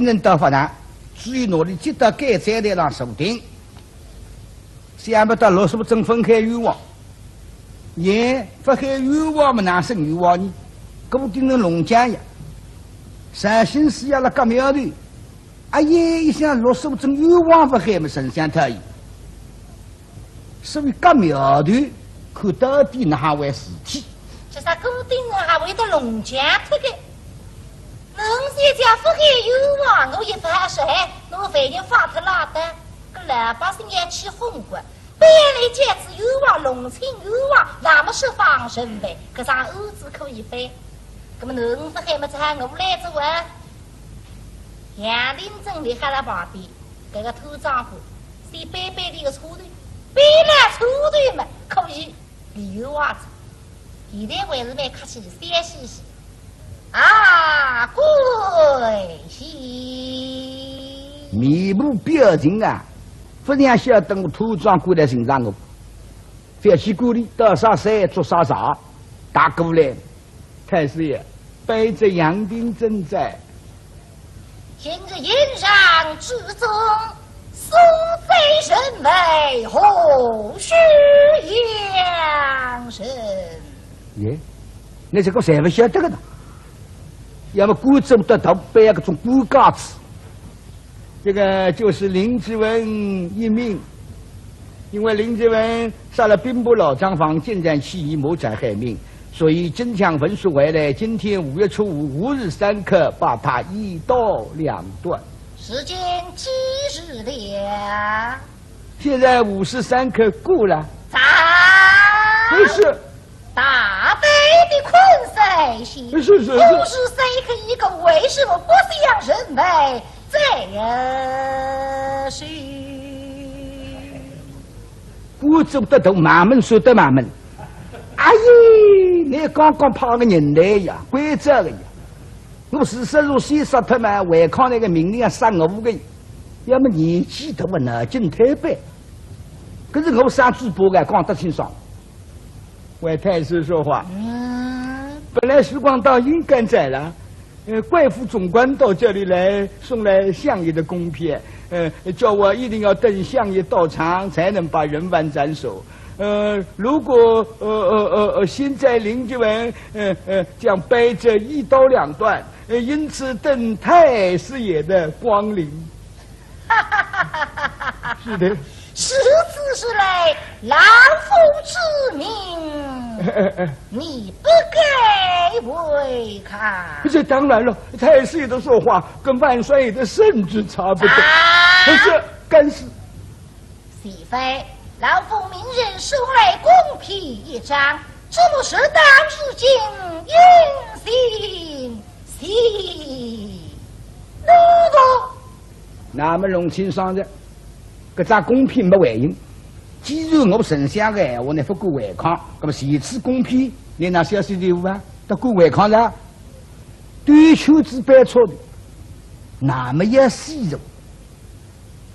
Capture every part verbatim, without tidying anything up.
人倒发难，只有拿俚接到监斩台浪坐定。想不到陆素贞勿喊冤枉，也勿喊冤枉么，哪哼冤枉呢？顾鼎臣弄僵呀，绍兴师爷辣轧苗头，哎呀，一想陆素贞冤枉勿喊么，丞相讨厌。 所以轧苗头，看到底哪哼回事体。搿啥顾鼎臣还会得弄僵脱个？侬现在勿喊冤枉，我也勿好说，哎，侬万一放脱拉倒，搿老百姓要起哄个。本来叫仔冤枉，弄清冤枉，那么释放人犯，搿桩案子可以翻。葛么侬勿喊么，只好我来做啊。杨廷珍立辣旁边，搿个土长官，先扳扳俚个差头，扳牢差头嘛，可以理由啊。现在还是蛮客气，笑嘻嘻。啊，贵姓？面部表情啊，勿像晓得我土长官来寻着我。覅去管俚，到啥山捉啥蛇，踏过来。 太师爷，卑职杨廷珍在。今日宴上之中，所罪人为何许阳城？耶，倷这个侪勿晓得个呢？要么官做得大，扮搿种官架子。 这个就是林子文一名，因为林子文杀了兵部老账房，见财起意，谋财害命，所以真相文书回来，今天五月初五，午时三刻，把他一刀两断。时间几时了？现在午时三刻过了。咋？不是。 大胆的昆山县，是，是，是。午时三刻已过，为什么不向人外再说？官做得大，衙门算得衙门。哎呀，倷刚刚派个人来呀，关照个呀。我是说，如果先杀脱嘛，违抗倷个命令要杀我个，要么年纪大啊，脑筋推扳。可是我杀猪婆个，讲得清爽。 为太师说话。嗯。本来时光到应该在了，呃，贵府总管到这里来送来相爷的公批，呃，叫我一定要等相爷到场才能把人犯斩首。呃，如果，呃，呃，呃，呃，现在林子文，呃，呃，将卑职一刀两断，呃，因此等太师爷的光临。 是的。如此说来，老夫之命，哎，哎，哎。你不敢违抗。这当然了，太师爷的说话跟万岁爷的圣旨差不多。啊？可是，干事。岂非，老夫命人送来公批一张，这么适当之景，应信 是，奴仆。那么弄清爽哉，搿张公批没回音。既然我丞相个闲话，倷勿敢违抗，那么这次公批，倷拿小说头啊，倒敢违抗哉？兜圈子扳错头，那么要死哉。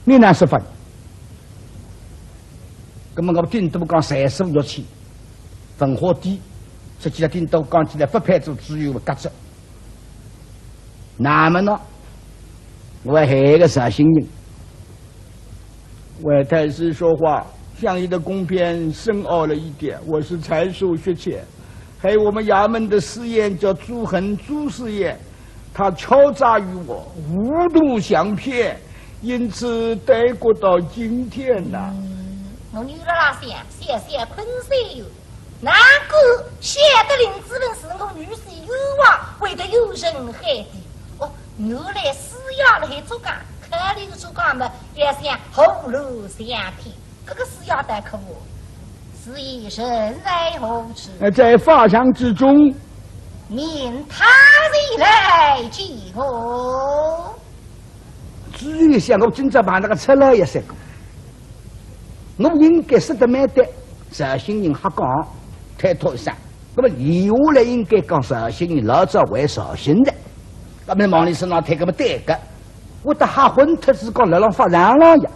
倷哪说法？那么我顶多讲三十五六千，文化低，实际上顶多讲起来，勿配做知县个格子。那么呢，我还有个绍兴人。为太师说话，相爷的公批深奥了一点，我是才疏学浅， 还有我们衙门的师爷叫朱恒朱师爷，他敲诈于我，无度详篇，因此耽搁到今天呐。嗯，我女儿啊，想，想，想，困死哟。难怪晓得林子文是我女婿冤枉，会得有人害的。哦，原来师爷辣海作梗，考虑个作梗嘛，要想后路相片。 搿个师爷倒可恶，师爷人在何处？呃，在法场之中。命他前来见我。知县想，我今朝碰着个赤佬也三个，我应该说得蛮对，绍兴人瞎讲，推脱一声。那么留下来应该讲绍兴人老早回绍兴的，那么往俚身上推，搿么对个。 我倒吓昏脱，是讲辣浪法场浪呀。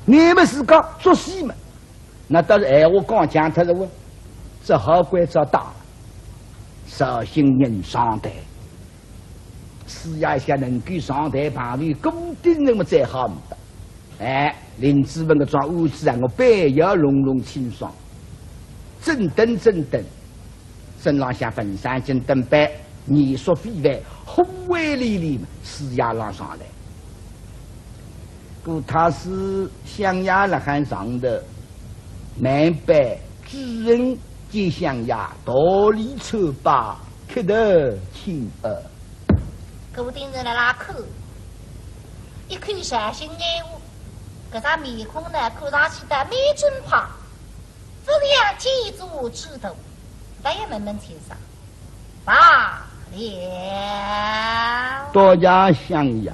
你们是讲作戏嘛？那倒是闲话讲僵脱了哇，只好关照大，绍兴人上台。师爷想能够上台碰头顾鼎臣么再好勿得。哎，林子文搿桩案子啊，我板要弄弄清爽，整顿整顿，身浪向浑身整顿板，严肃非凡，护卫连连么，师爷拉上来。顾太师相爷辣海上头，慢板主人见相爷，道理参拜，磕头请安。 顾鼎臣辣辣看，一看绍兴人物，搿张面孔呢，看上去倒蛮正派，勿像奸贼之徒，倒要问问清爽。罢了。多谢相爷。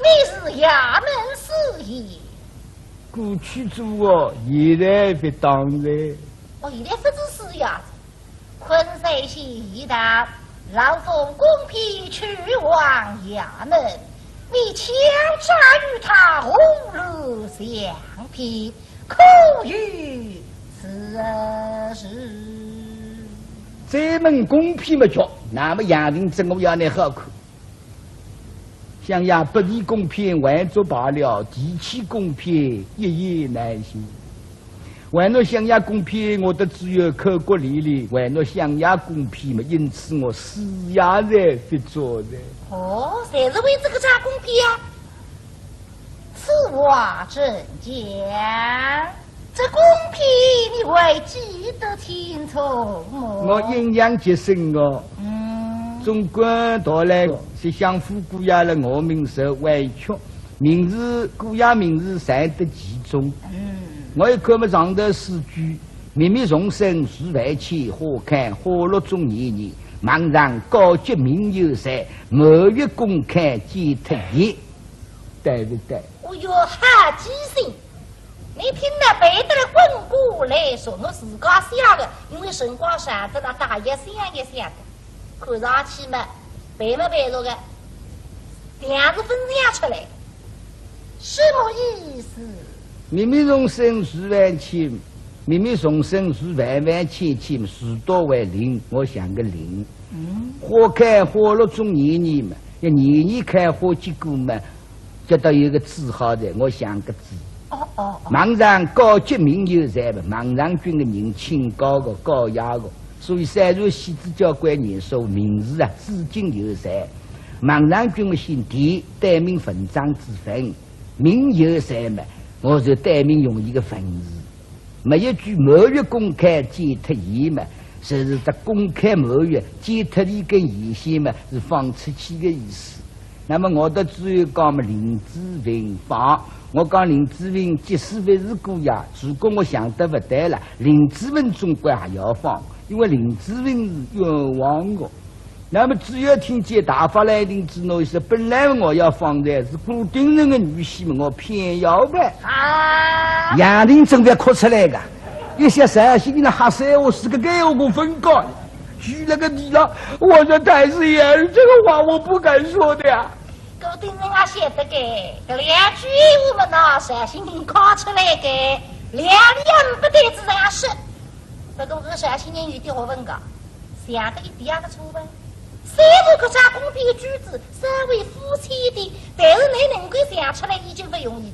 你是衙门师爷？过去做过，现在勿当了。哦，现在勿是师爷。 昆山县一带，老奉公批去往衙门，你强占于他五路相片，可有此事？再问公批么叫，那么杨廷珍我要拿好看。 相爷，不提公批还则罢了，提起公批一言难尽。还倷相爷公批，我得只有口角连连，还倷相爷公批嘛，因此我师爷才勿做的。哦，侪是为仔搿张公批啊？此话怎讲？ 这公批你还记得清楚么？我印象极深哦。嗯。总管到来，是相府姑爷了，我名字歪曲，名字，姑爷名字才得其中。嗯。我一看么上头四句，密密丛生树万千，花开花落总年年，茫然高洁名犹在，满月宫开见特异。对不对？哦哟，好记性！ 你听得背得来滚瓜烂熟，我自家写的，因为辰光长仔了，大约想一想的，看上去嘛，背嘛背熟的，调子朆想出来，什么意思？密密丛生树万千，密密丛生树万万千千，树多为林，我想个林。嗯。花开花落总年年嘛，要年年开花结果嘛， 觉得有个字好的，我想个字。哦，哦，哦。茫然高洁名犹在嘛，茫然君个人清高个，高雅个，所以虽然死仔交关年数，名字啊，至今犹在。茫然君嘛姓田，单名文章之文，名犹在嘛，我就单名用一个文字。 末一句满月宫开见特异嘛，就是只宫开满月，见特异跟异象嘛，是放出去的意思。那么我倒只有讲嘛，林子文放，我讲林子文即使勿是姑爷，如果我想得勿对了，林子文总归还要放，因为林子文是冤枉的。 那么只要听见大发雷霆之怒，说本来我要放的是顾鼎臣的女婿嘛，我偏要办。啊！杨廷珍要哭出来个，一歇三歇，你那哈塞我是个给我分搞，举了个地了，我说太师爷，这个话我不敢说的呀。顾鼎臣也晓得个，搿两句我们拿绍兴人讲出来个，两两不得之人也是。 不过搿绍兴人有点学问个，想得一点也勿错吧？虽然搿只公批句子稍微肤浅点，但是侬能够想出来已经勿容易。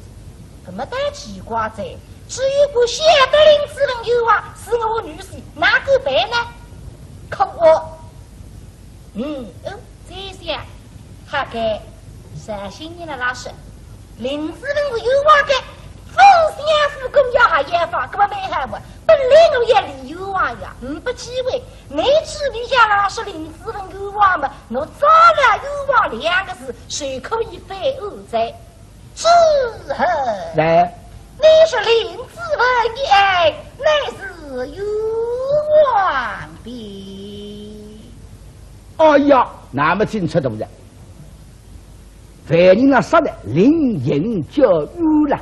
搿么倒奇怪哉，只有我晓得林子文冤枉，是我女婿，哪敢办呢？可恶！ 嗯，哦，再想，哈该，绍兴人辣辣说，林子文是冤枉个，勿是相府姑爷还要放，搿么蛮好嘛。本来我也理冤枉呀，呒不机会，侬嘴里向辣辣说林子文冤枉嘛，我抓牢冤枉两个字，就可以翻案哉。 之后，来。你说林子文一案，乃是冤枉的。哎呀，那么清楚大人，犯人啊杀了，林刑叫冤了，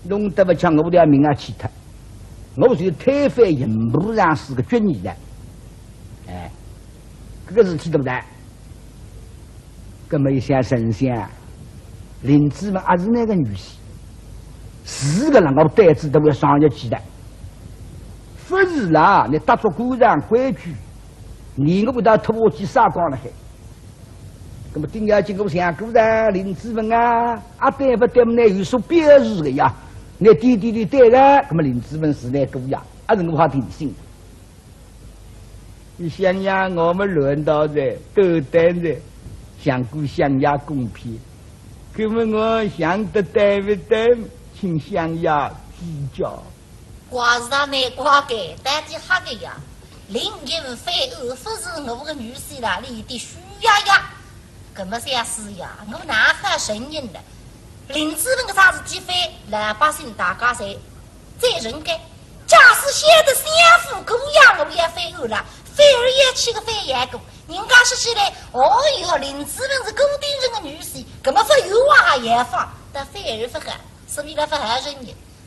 弄得勿像我条命啊去脱，我是推翻刑部尚书个决议的。哎，搿个事体对勿对？ 搿么一想神仙啊，林子文也是那个女婿，是个人我胆子都要上一记的。勿是啦，你搭足官场规矩，你我不到拖下去啥讲了海。那么顶要紧我想过哉，林子文啊，阿对勿对么，倷有所表示个呀。倷点点头对哉，那么林子文是倷个呀，阿是我好定心。你想呀，我们轮到哉，斗争哉，想过想呀公平，那么我想得对勿对，请想呀指教。 怪是他难怪个，到底哈个呀，林英非我勿是我个女婿啦，你的虚呀呀。搿么想是呀，我哪好承认呢？林子文个啥事体非老百姓大家侪赞成个，假使晓得相府姑爷我也非我啦，反而要去个反咬过。人家说起来，哦哟，林子文是顾鼎臣个女婿，搿么勿有话也放，但反而勿好，说明了勿好承认。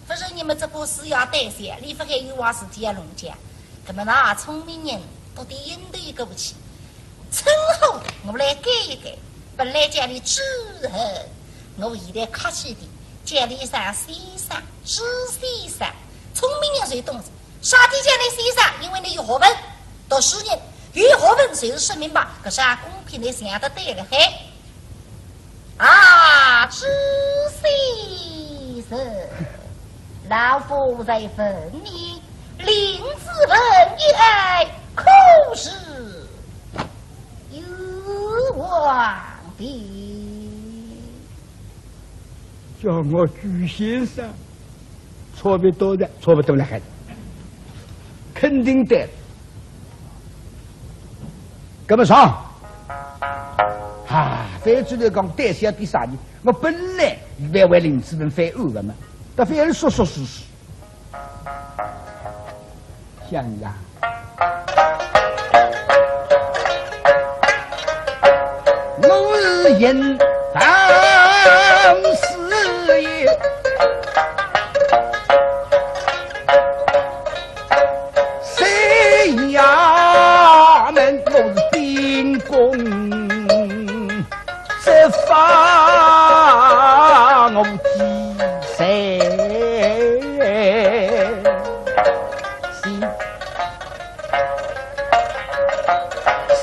勿是你们这个事要担心，你勿该有话事体要弄僵。那么那聪明人到底应对过去，趁好我来改一改。本来叫你朱恒，我现在客气点，叫你啥先生，朱先生。聪明人侪懂，啥体叫你先生？因为你有学问，读书人有学问，就是说明白，搿是公平的想得对了嘿。 啊，朱先生，老夫在问你，林子文一案可是冤枉的？叫我朱先生，差勿多的，差勿多了还，肯定的。 搿么上。啊，翻转来讲，担心点啥呢？我本来以为为林子文翻案个嘛，但反而说说是是。想呀，我是人，当是也。 三衙门我是秉公执法，我几岁？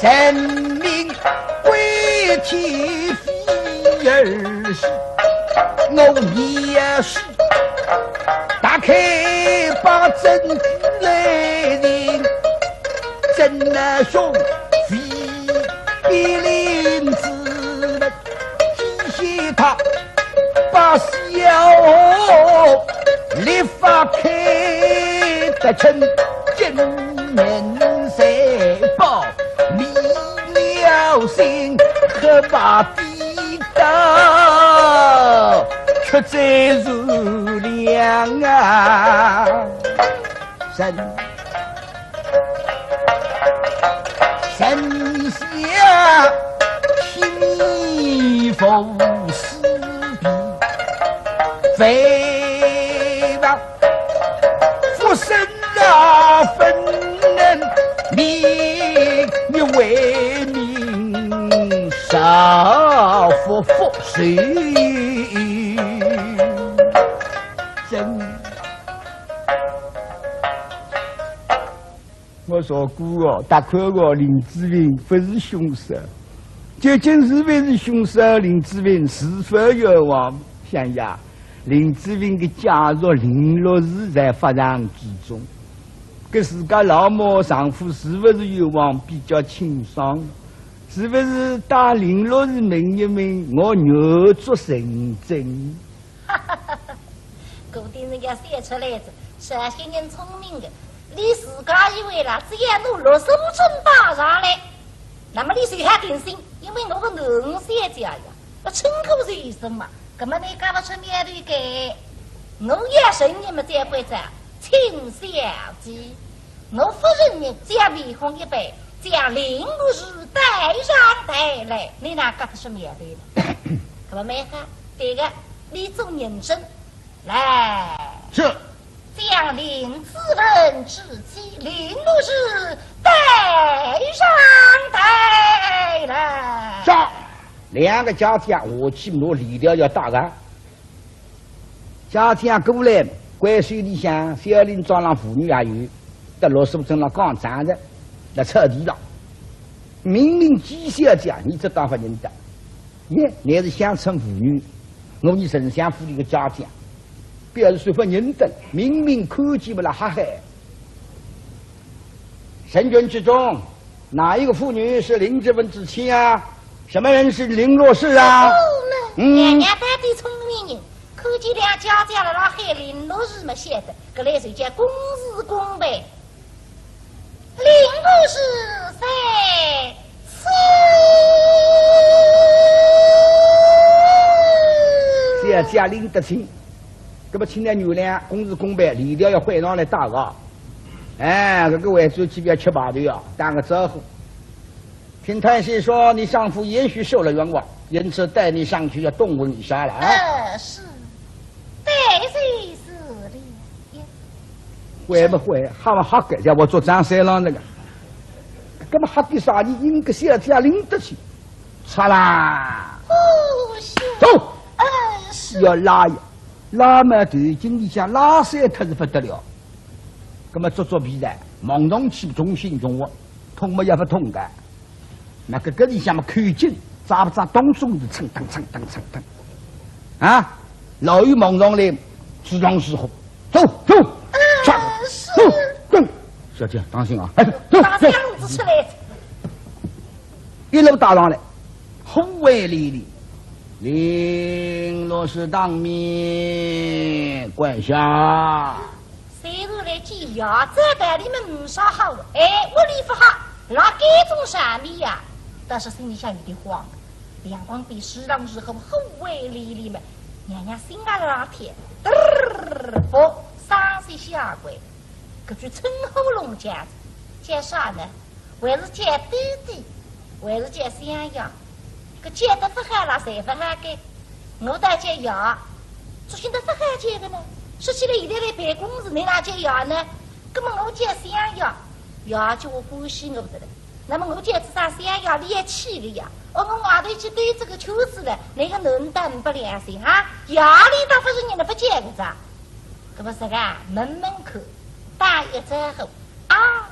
人民归天非而是，我也是 打开把证据来听，真乃凶非比林子文，提醒他把小立法开得清，金门财宝迷了心，黑白 的道，却最如亮啊！人，人下听你无私的，非吧？ 不生啊，分人命，你为民少不服谁？真，我说过哦，大概哦，林子文不是凶手。究竟是不是凶手，林子文是否冤枉？想呀， 林子文的家属林陆氏在法场之中，搿自家老母丈夫是勿是冤枉比较清爽？是勿是搭林陆氏问一问，我愿做成真？搿点人家想出来哉，绍兴人聪明个，伊自家以为啦，只要拿陆素贞带上来，那么伊就好定心，因为我个囡儿小姐呀， 勿成功是医生嘛，搿么倷讲勿出苗头个，我要承认么，再关照，请小姐，我勿承认，只要面孔一板，将林陆氏带上台来，倷哪讲得出苗头呢？搿么蛮好，对个，倷做人证，来。是。 将林子文之妻林陆氏带上台来。上，两个家将下去拿链条要带上。家将过来，关照里向小林庄浪妇女也有，搭陆素贞浪讲账哉，辣草地浪。明明纪晓姐，倷只当勿认得。耶，乃是乡村妇女，我伲丞相府里个家将，表示说勿认得，明明看见么啦，哈嘿。人群之中，哪一个妇女是林子文之妻啊？什么人是林罗氏啊？哦，那嗯。娘娘到底聪明人，看见两家将辣辣喊林罗氏么晓得，搿来就叫公事公办。 林博士在此。只要只要拎得清，搿么请来原谅公事公办，链条要换上来戴个。哎，搿个回转去覅吃排队啊，打个招呼。听太师说你丈夫也许受了冤枉，因此带你上去要动问一下了啊。呃，是。 对，是是的。会不会？还没好个，叫我做张三郎那个。搿么好个啥？你应该是要这样拎得起，擦啦，哦，是。走，嗯，是。要拉呀，拉嘛头颈里向拉散脱是不得了。搿么做做皮带，忙动起重心重活，痛么也不痛个。 那个搿里向么口径，扎不扎当中是蹭蹬蹭蹬蹭蹬。啊，老有忙上来，自然是好。走，走，上，是。走，走。小姐，当心啊！哎，走，走。把箱子出来。一路打上来，护卫连连，林罗氏当面跪下。 虽然来见爷，这道理么没啥好。哎，屋里不好，辣该种上面呀，但是心里向有点慌。两光比世上时候后悔哩哩么，娘娘心啊辣辣跳，嘚儿，不，双膝下跪，搿句称呼弄僵，叫啥呢？ 还是叫爹爹，还是叫相爷？搿叫得勿好啦，侪勿好个。我倒叫爷，作兴得勿好叫个呢。说起来，现在来办公事，侬哪叫爷呢？葛么我叫相爷，爷叫我欢喜我勿得了。那么我叫只啥相爷，你也气个呀？哦，我外头去兜仔个圈子了，侬个能当勿良心哈？爷里倒勿是人了，勿叫个咋？葛么实梗，问问看，打一招呼，啊，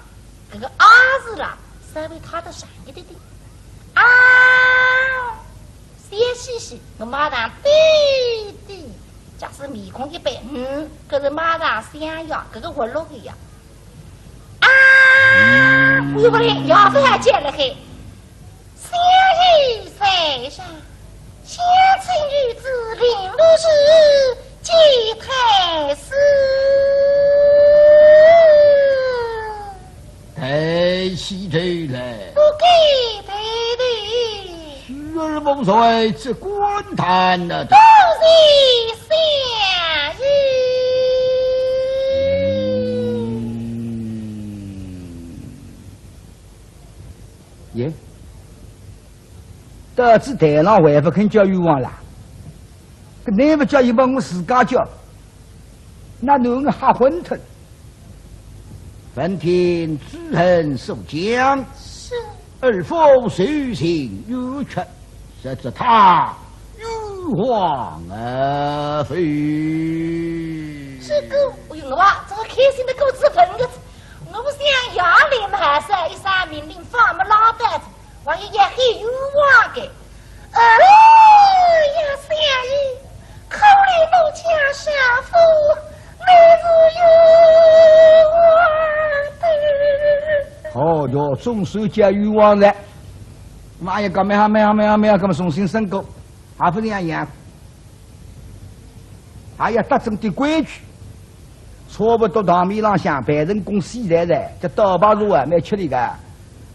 搿个啊字啦，稍微拖得长一点点。啊，笑嘻嘻，我马上对对，假使面孔一板，嗯，搿是马上相爷，搿个活络个呀。啊，我又勿来，爷勿要讲了嘿。 相爷在上，乡村女子林罗氏见太师。抬起头来。不敢抬头。时而不才，只管抬啊。多谢相爷。 耶，到仔台浪还勿肯叫冤枉啦？搿侬勿叫，伊帮我自家叫，那囡儿吓昏脱。闻听主人所讲，是。尔夫受尽冤屈，实则他冤枉啊否？这个，哎呦，我这个开心的够资本的，我不想要脸嘛，还是一声命令放么老板子。 王爷也很冤枉的。哎呀，相爷，可怜奴家少妇，乃是冤枉的。哦哟，总算叫冤枉了。王爷讲，蛮好，蛮好，蛮好，蛮好，搿么重新审过，还勿是一样。 还要搭正点规矩。差不多堂面浪向办成功死在在，这倒把路啊，蛮吃力个。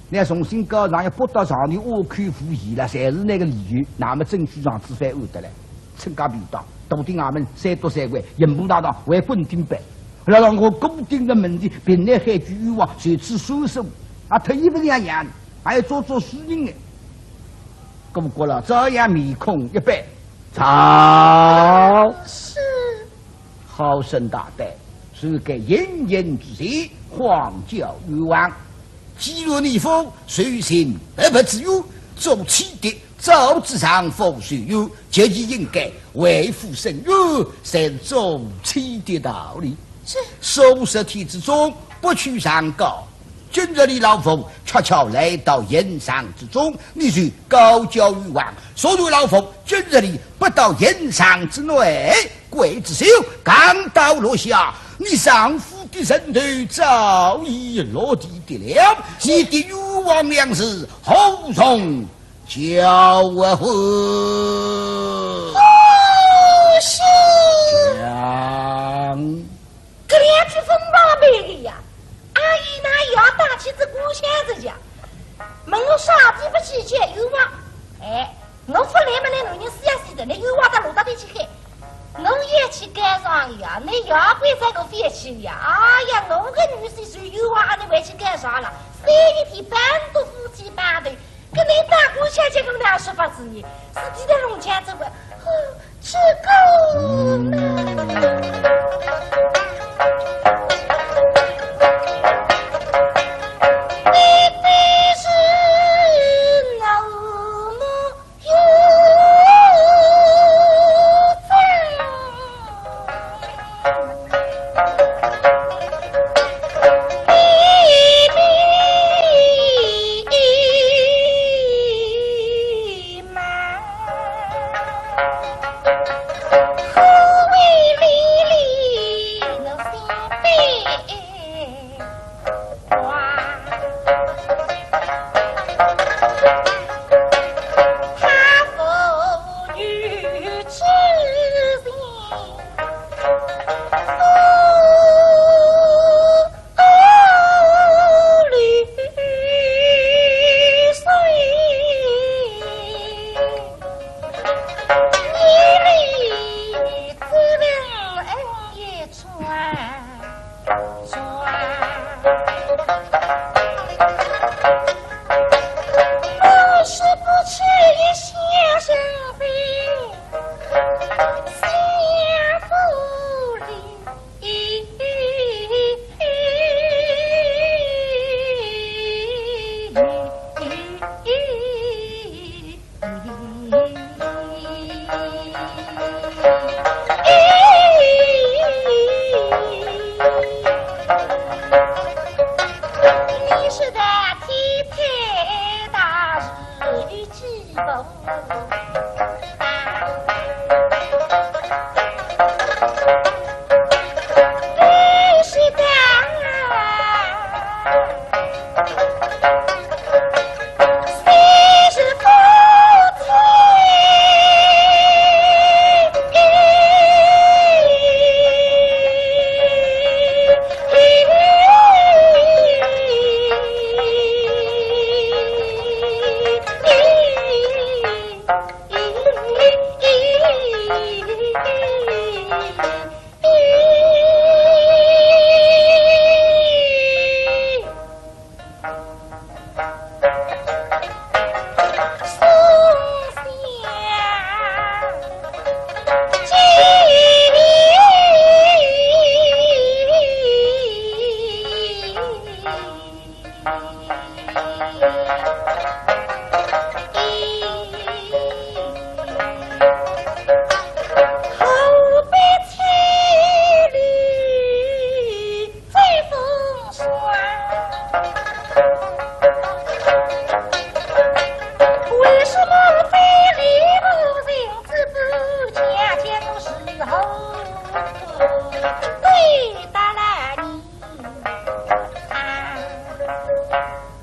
那重新告状要拨到上头，我口无言了，侪是那个理由，那么证据上子翻恶得来，趁介便当，到底衙门三多三块，刑部大堂还滚顶板，然后我固定的门第，凭那海句冤枉，随之收手，啊，特意不这样，还要做做事情呢。 顾阁老照样面孔一板，操！是。好生大胆，是该行刑之前，谎叫冤枉。既然你夫受尽不白之冤，做妻的早知丈夫受冤，就应该为夫伸冤，才是做妻的道理。是。数十天之中不去上告，今日里老夫恰巧来到营帐之中，你就高叫冤枉，说是老夫今日里不到营帐之内，刽子手钢刀落下，你丈夫的人头早已落地的了，你的冤枉两字何从叫唤？哦，是。讲。 搿两句分明白个呀，阿姨哪要打起只官腔子呀？问我啥地方去解冤枉？哎，我勿来么，那男人死也死的，那冤枉到哪搭去喊？我也去告状呀，那要怪在我勿去呀？哎呀，我个女婿受冤枉，阿是回去告状了，三日天半个夫妻半头， 搿能打官腔，结果哪说法子呢？是提到弄僵这个，哦，这个嘛。你非是那么有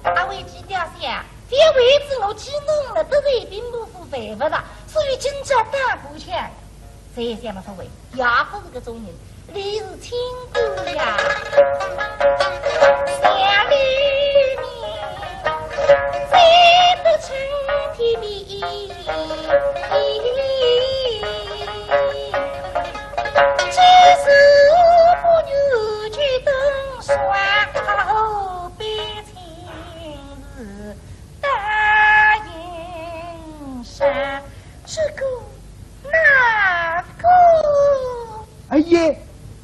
阿为几条想，覅为仔我激动了，得罪兵部府犯勿着，所以今朝打官腔，这也想勿出来，也勿是搿种人，俚是清官呀。想里面，再得春天的 哎呀，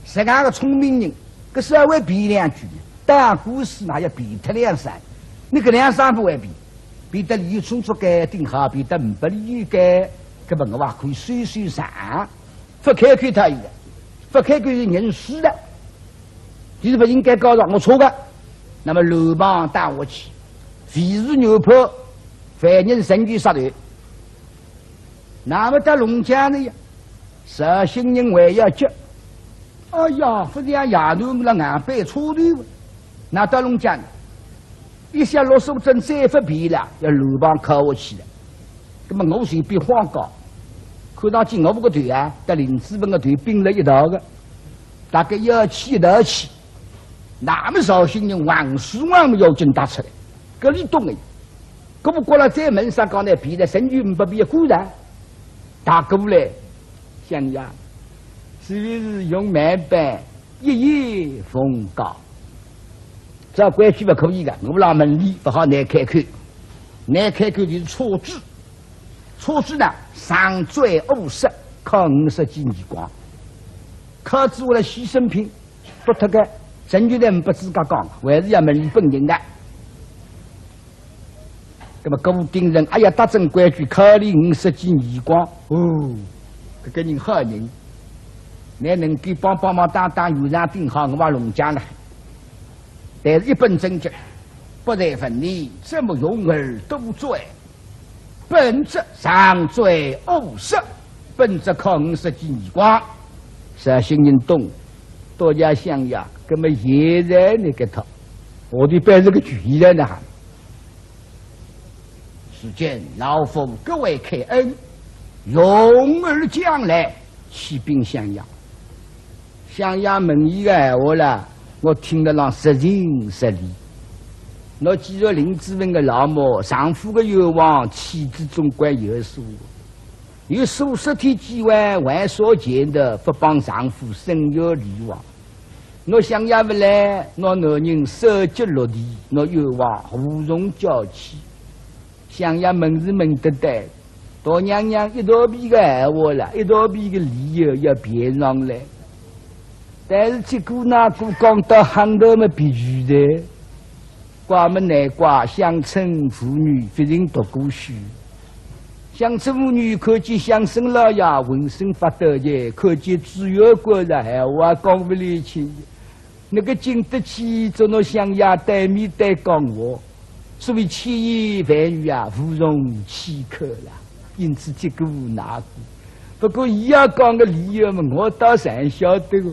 实梗个聪明人，搿稍微辩两句，打官司嘛要辩脱两声，倷搿两声勿会辩，辩得理由充足个顶好，辩得呒不理由个，搿么我还可以收收场。 勿开口他有的，勿开口是认输的。就是勿应该告状，我错个。那么楼房打下去，飞鼠牛破，犯人身居杀头。那么到龙江呢呀，绍兴人还要急。哎呀，勿像夜头了，硬板车头，那到龙江呢，一歇老师真再勿便了，要楼房敲下去了。那么我随便晃高，看上去我个头啊，搭林子文个头并了一道个，大概要去一道去。 那么绍兴人横竖横要紧打出来，搿里懂个。搿么过来再问啥讲呢？便了，身居五百米个固然。大哥来，相爷，是勿是用慢板一言奉告？照规矩勿可以个，我辣门里勿好难开口，难开口就是车子。车子呢，上追五十，敲五十记耳光，敲仔下来牺牲品。 不脱个，证据侪没拨自家讲，还是要问伊本人个。那么顾鼎臣，哎呀，搭准规矩，敲俚五十记耳光，哦，搿个人好人，倷能够帮帮忙，打打圆场顶好，我也弄僵了。但是一本正经，不才问你，怎么容尔多嘴？ 本则上追五十，本则敲五十记耳光。绍兴人懂，多谢相爷，搿么现在搿个套，我的板是个局现在呢哈。如今老夫格外开恩，容尔将来 启禀相爷。相爷问伊个闲话啦，我听得浪实情实理。倷既然林子文个老母，丈夫个冤枉，妻子总归有数。有数十天机会，还少见得勿帮丈夫伸冤理枉。倷相爷勿来，倷男人首级落地，倷冤枉无从叫起。 相爷问是问得对，大娘娘一大皮个闲话啦，一大皮个理由要编上来。但是结果那个讲到行头么必须的，怪么难怪，乡村妇女勿曾读过书。乡村妇女看见乡绅老爷浑身发抖的，看见知县官了闲话讲勿来清。 那个经得起做倷相爷对面对讲话，所以千言万语啊，无从启口了。因此结果无奈何。不过伊要讲个理由嘛，我倒侪晓得个，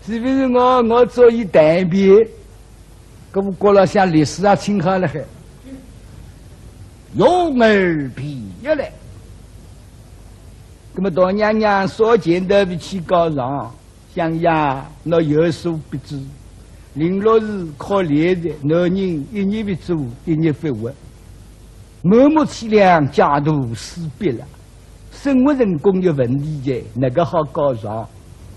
是勿是我，我做伊代辩？搿么觉着像律师啊请好了海，容尔辩一来。搿么大娘娘少见得勿去告状， 相爷，倷有所不知，林陆氏可怜哉，男人一日勿做，一日勿活。满目凄凉，家徒四壁了。生活成功有问题哉，哪个好告状？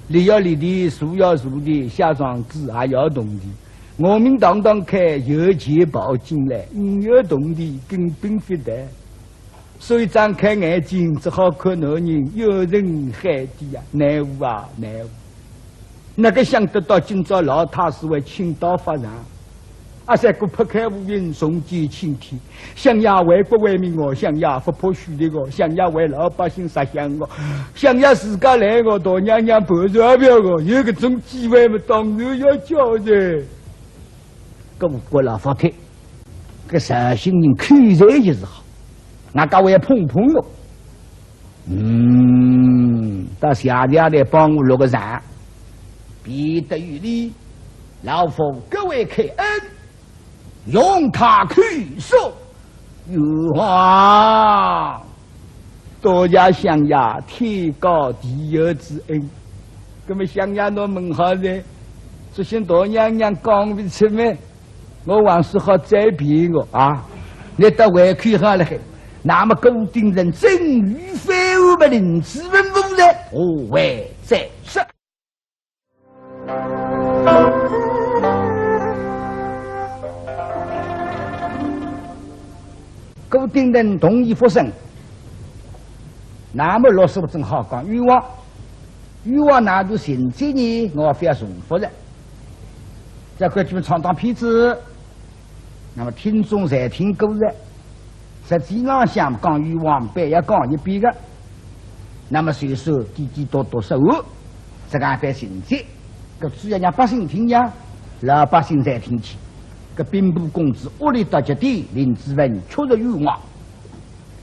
立要立钿，坐要坐钿，写状子也要铜钿。衙门堂堂开，有钱跑进来，呒有铜钿，根本勿得。 所以张开眼睛，只好看男人，怨声海底啊，难过啊，难过。哪个想得到今朝老太师会请到法场？阿三哥拍开乌云，重见青天。相爷为国为民哦，相爷勿怕死的哦，相爷为老百姓着想哦，相爷自家来哦，大娘娘盘缠勿了哦，有搿种机会嘛，当然要叫哉。 搿个老法帖，搿绍兴人口才就是好，外加还捧捧哦。嗯，到谢谢来帮我落个场，辩得有理，老夫格外开恩，容他口述。冤枉！ 多谢相爷天高地厚之恩。那么相爷倷问好哉，只是大娘娘讲勿出么，我还是好再辩个啊。倷倒胃口好了海，那么顾鼎臣真与非，我们林子文无罪，何为再说？ 顾鼎臣同意复审，那么陆师傅正好讲冤枉，冤枉那就情节呢，我勿要重复了，再给你们唱段片子。 那么听众侪听过哉，实际浪向讲冤枉板要讲一遍个。那么就说点点多多说完，这个一番情节，搿主要让百姓听呀，老百姓侪听清。搿兵部公子恶劣到极点，林子文确实冤枉。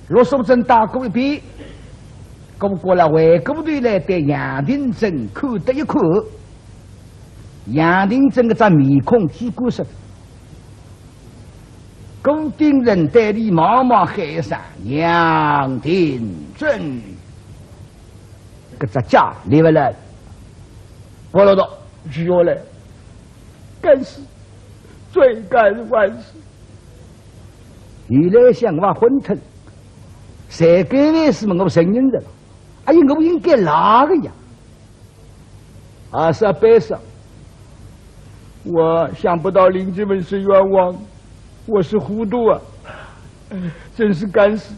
陆素贞打过一遍，过过来回过头来对杨廷珍看得一看，杨廷珍搿张面孔猪肝色。顾鼎臣对俚望望喊一声：杨廷珍。搿只脚立勿牢，勿落道，跪下来。 该死，罪该万死。原来想我昏脱，谁该万死嘛，我承认了。哎呀，我应该哪个呀？啊，是啊，悲伤。我想不到林子文是冤枉，我是糊涂啊，真是该死。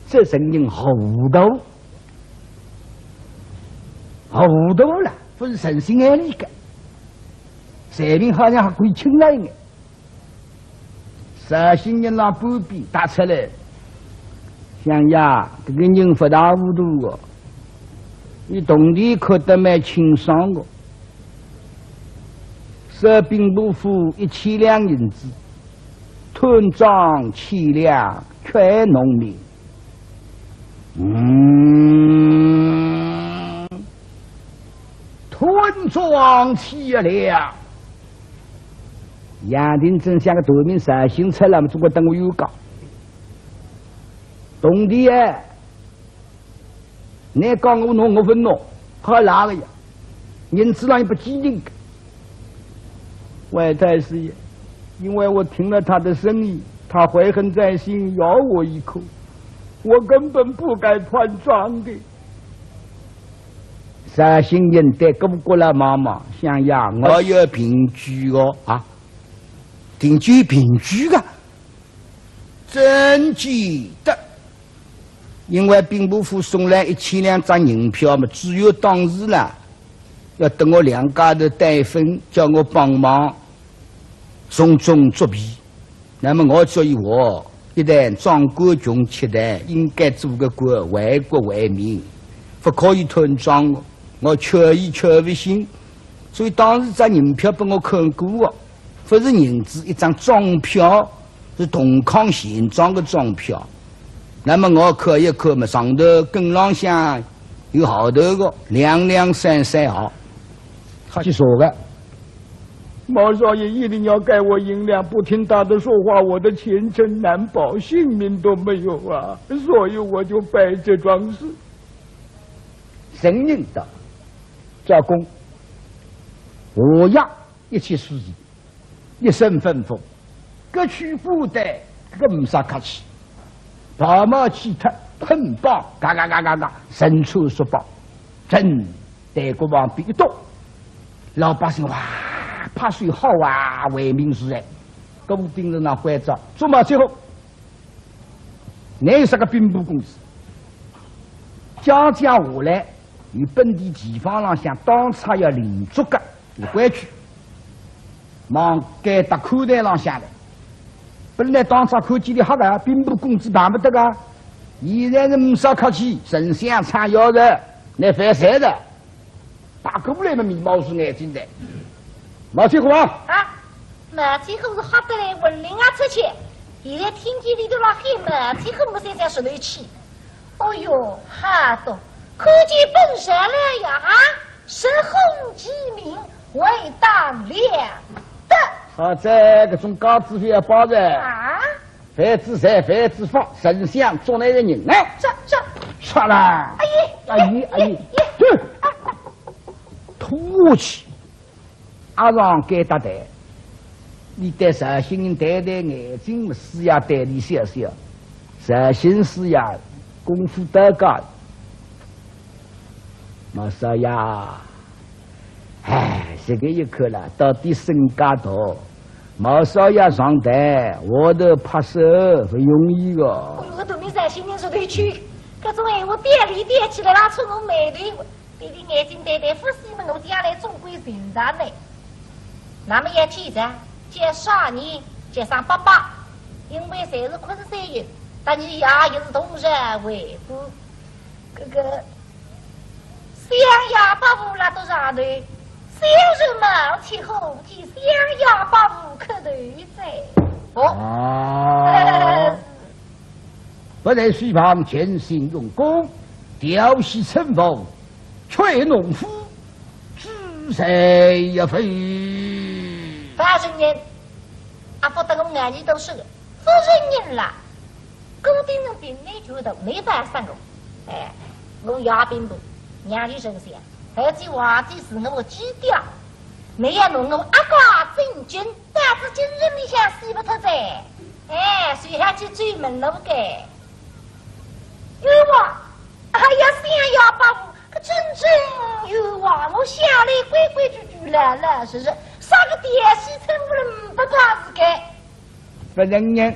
这人人糊涂，糊涂了，勿是诚心爱俚个。 罪名好像还可以轻了一眼。绍兴人拿半边搭出来，相爷，搿个人勿大糊涂哦，俚铜钿看得蛮清爽个。收兵部府一千两银子，吞赃千两，全农民。 嗯，吞赃千两。杨廷珍想个头名绍兴出来嘛，总归等我有讲。铜钿哎，倷讲我弄我勿弄，好哪个呀？ 银子浪也勿记得。外太师爷，因为我听了他的声音，他怀恨在心，咬我一口，我根本不该判状的。绍兴人对顾国老望望，相爷，我有凭据哦，啊，凭据，凭据个，真记得。 因为兵部府送来一千两张银票嘛，知县当时啦，要搭我两家头对分，叫我帮忙从中作弊。那么我所以我一旦赃官穷吃炭，应该做个官，为国为民，勿可以吞赃哦。我确实确实信，所以当时张银票拨我看过哦。 勿是银子，一张赃票，是同康钱庄个赃票。那么我看一看嘛，上头跟浪向有号头个，两两三三号。好，去说个。毛少爷一定要给我银两，不听他的说话，我的前程难保，性命都没有啊！所以我就办这桩事。承认的，招供，我呀，一切事实。 一声吩咐，各取布袋，搿个呒啥客气。袍帽去脱，捆绑，嘎嘎嘎嘎嘎，绳穿束绑，正对国王边一倒，老百姓哇，拍手好啊，为民除害。顾鼎臣那关照，做么最后，哪有啥个兵部公子？讲讲下来，有本地地方浪向当差要领捉个， 有规矩，望该搭看台浪向来。本来当差看见俚吓个，兵部公子办勿得个，现在是呒啥客气，丞相唱要人，倷犯罪了，打过来嘛，眉毛竖眼睛的。毛七虎啊！啊，毛七虎是吓得来魂灵也出去，现在听见里头辣喊毛七虎，我才在说头去。哦哟，吓得，看见本帅了呀啊！ 实honn其名，为当了得。好哉，搿种架子勿要摆哉。啊？犯仔罪，犯仔法，丞相捉倷个人啊！这，这，杀啦！哎呀，哎呀，哎呀，哎呀，对，拖下去，押上该搭台。 俚对绍兴人抬抬眼睛，师爷对俚笑笑。绍兴师爷功夫到家。毛少爷，哎，这个一看了，到底身价大。毛少爷上台，我都拍手，不容易个。哎哟，搿大明绍兴人说得去，搿种闲话点里点气来，拉出我眉头。 对俚眼睛对对，勿是么我将来总归寻着呢。那么要记着，叫啥人？叫声伯伯，因为侪是昆山人，搭伲爷也是同室为官。搿个相爷伯父拉到上头，小人毛七虎替襄阳伯父磕头哉。哦，啊，不在书房尽心用功，调戏村妇，却农夫，知罪也非。大人，阿不得我眼睛都是个，不承认啦。顾鼎臣并没觉得没办法我，哎，我也并不，娘里人想，而且皇帝是我基调，没有弄我阿哥进京， 但是今日里向死不脱哉，哎，谁还去追门路个？冤枉！哎呀，襄阳伯父，可真正冤枉！我向来规规矩矩、老老实实，啥个调戏村妇人不怕是个？不承认，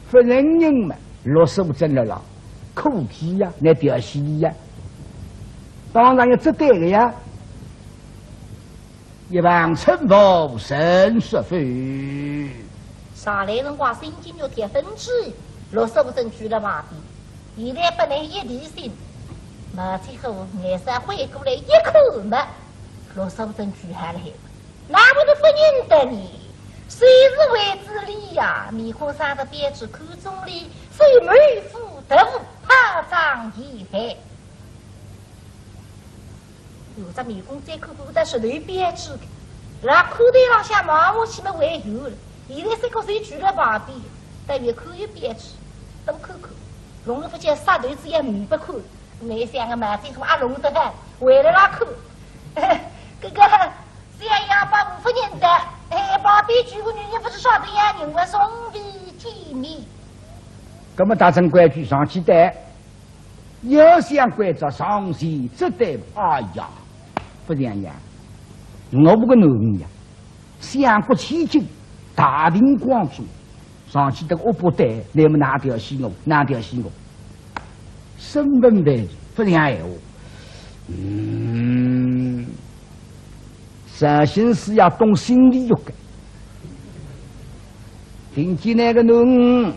不承认嘛，罗素贞了啦，可气呀，那调戏呀，当然要责备个呀。 一旁村妇甚说否？上来辰光心惊肉跳，分之一，罗素贞跪勒旁边。现在拨俚一提醒，毛七虎眼色灰过来一看嘛，罗素贞跪下来，哪会得不认得呢？谁是为之理呀？面孔生得标致，看中俚，虽为夫得无，怕张也害。 有只面孔再看看，但是头别致个，辣看台浪向望下去么还有了。现在三个人跪勒旁边，但越看越别致，多看看，弄得勿见杀头子也呒不看。难想个毛七虎也弄得很，回来拉看。搿个襄阳伯父勿认得，哎，旁边跪个女人勿是啥个样人，我从未见面。搿么大臣规矩上去待。 要想关照上前，这对，哎呀，不像样。我个囡儿呀，相国千金，大庭广众，上去搿个恶霸对，那么哪调戏我，哪调戏我？身份问题，不像闲话。嗯，绍兴师爷懂心理学个。听见那个囡儿，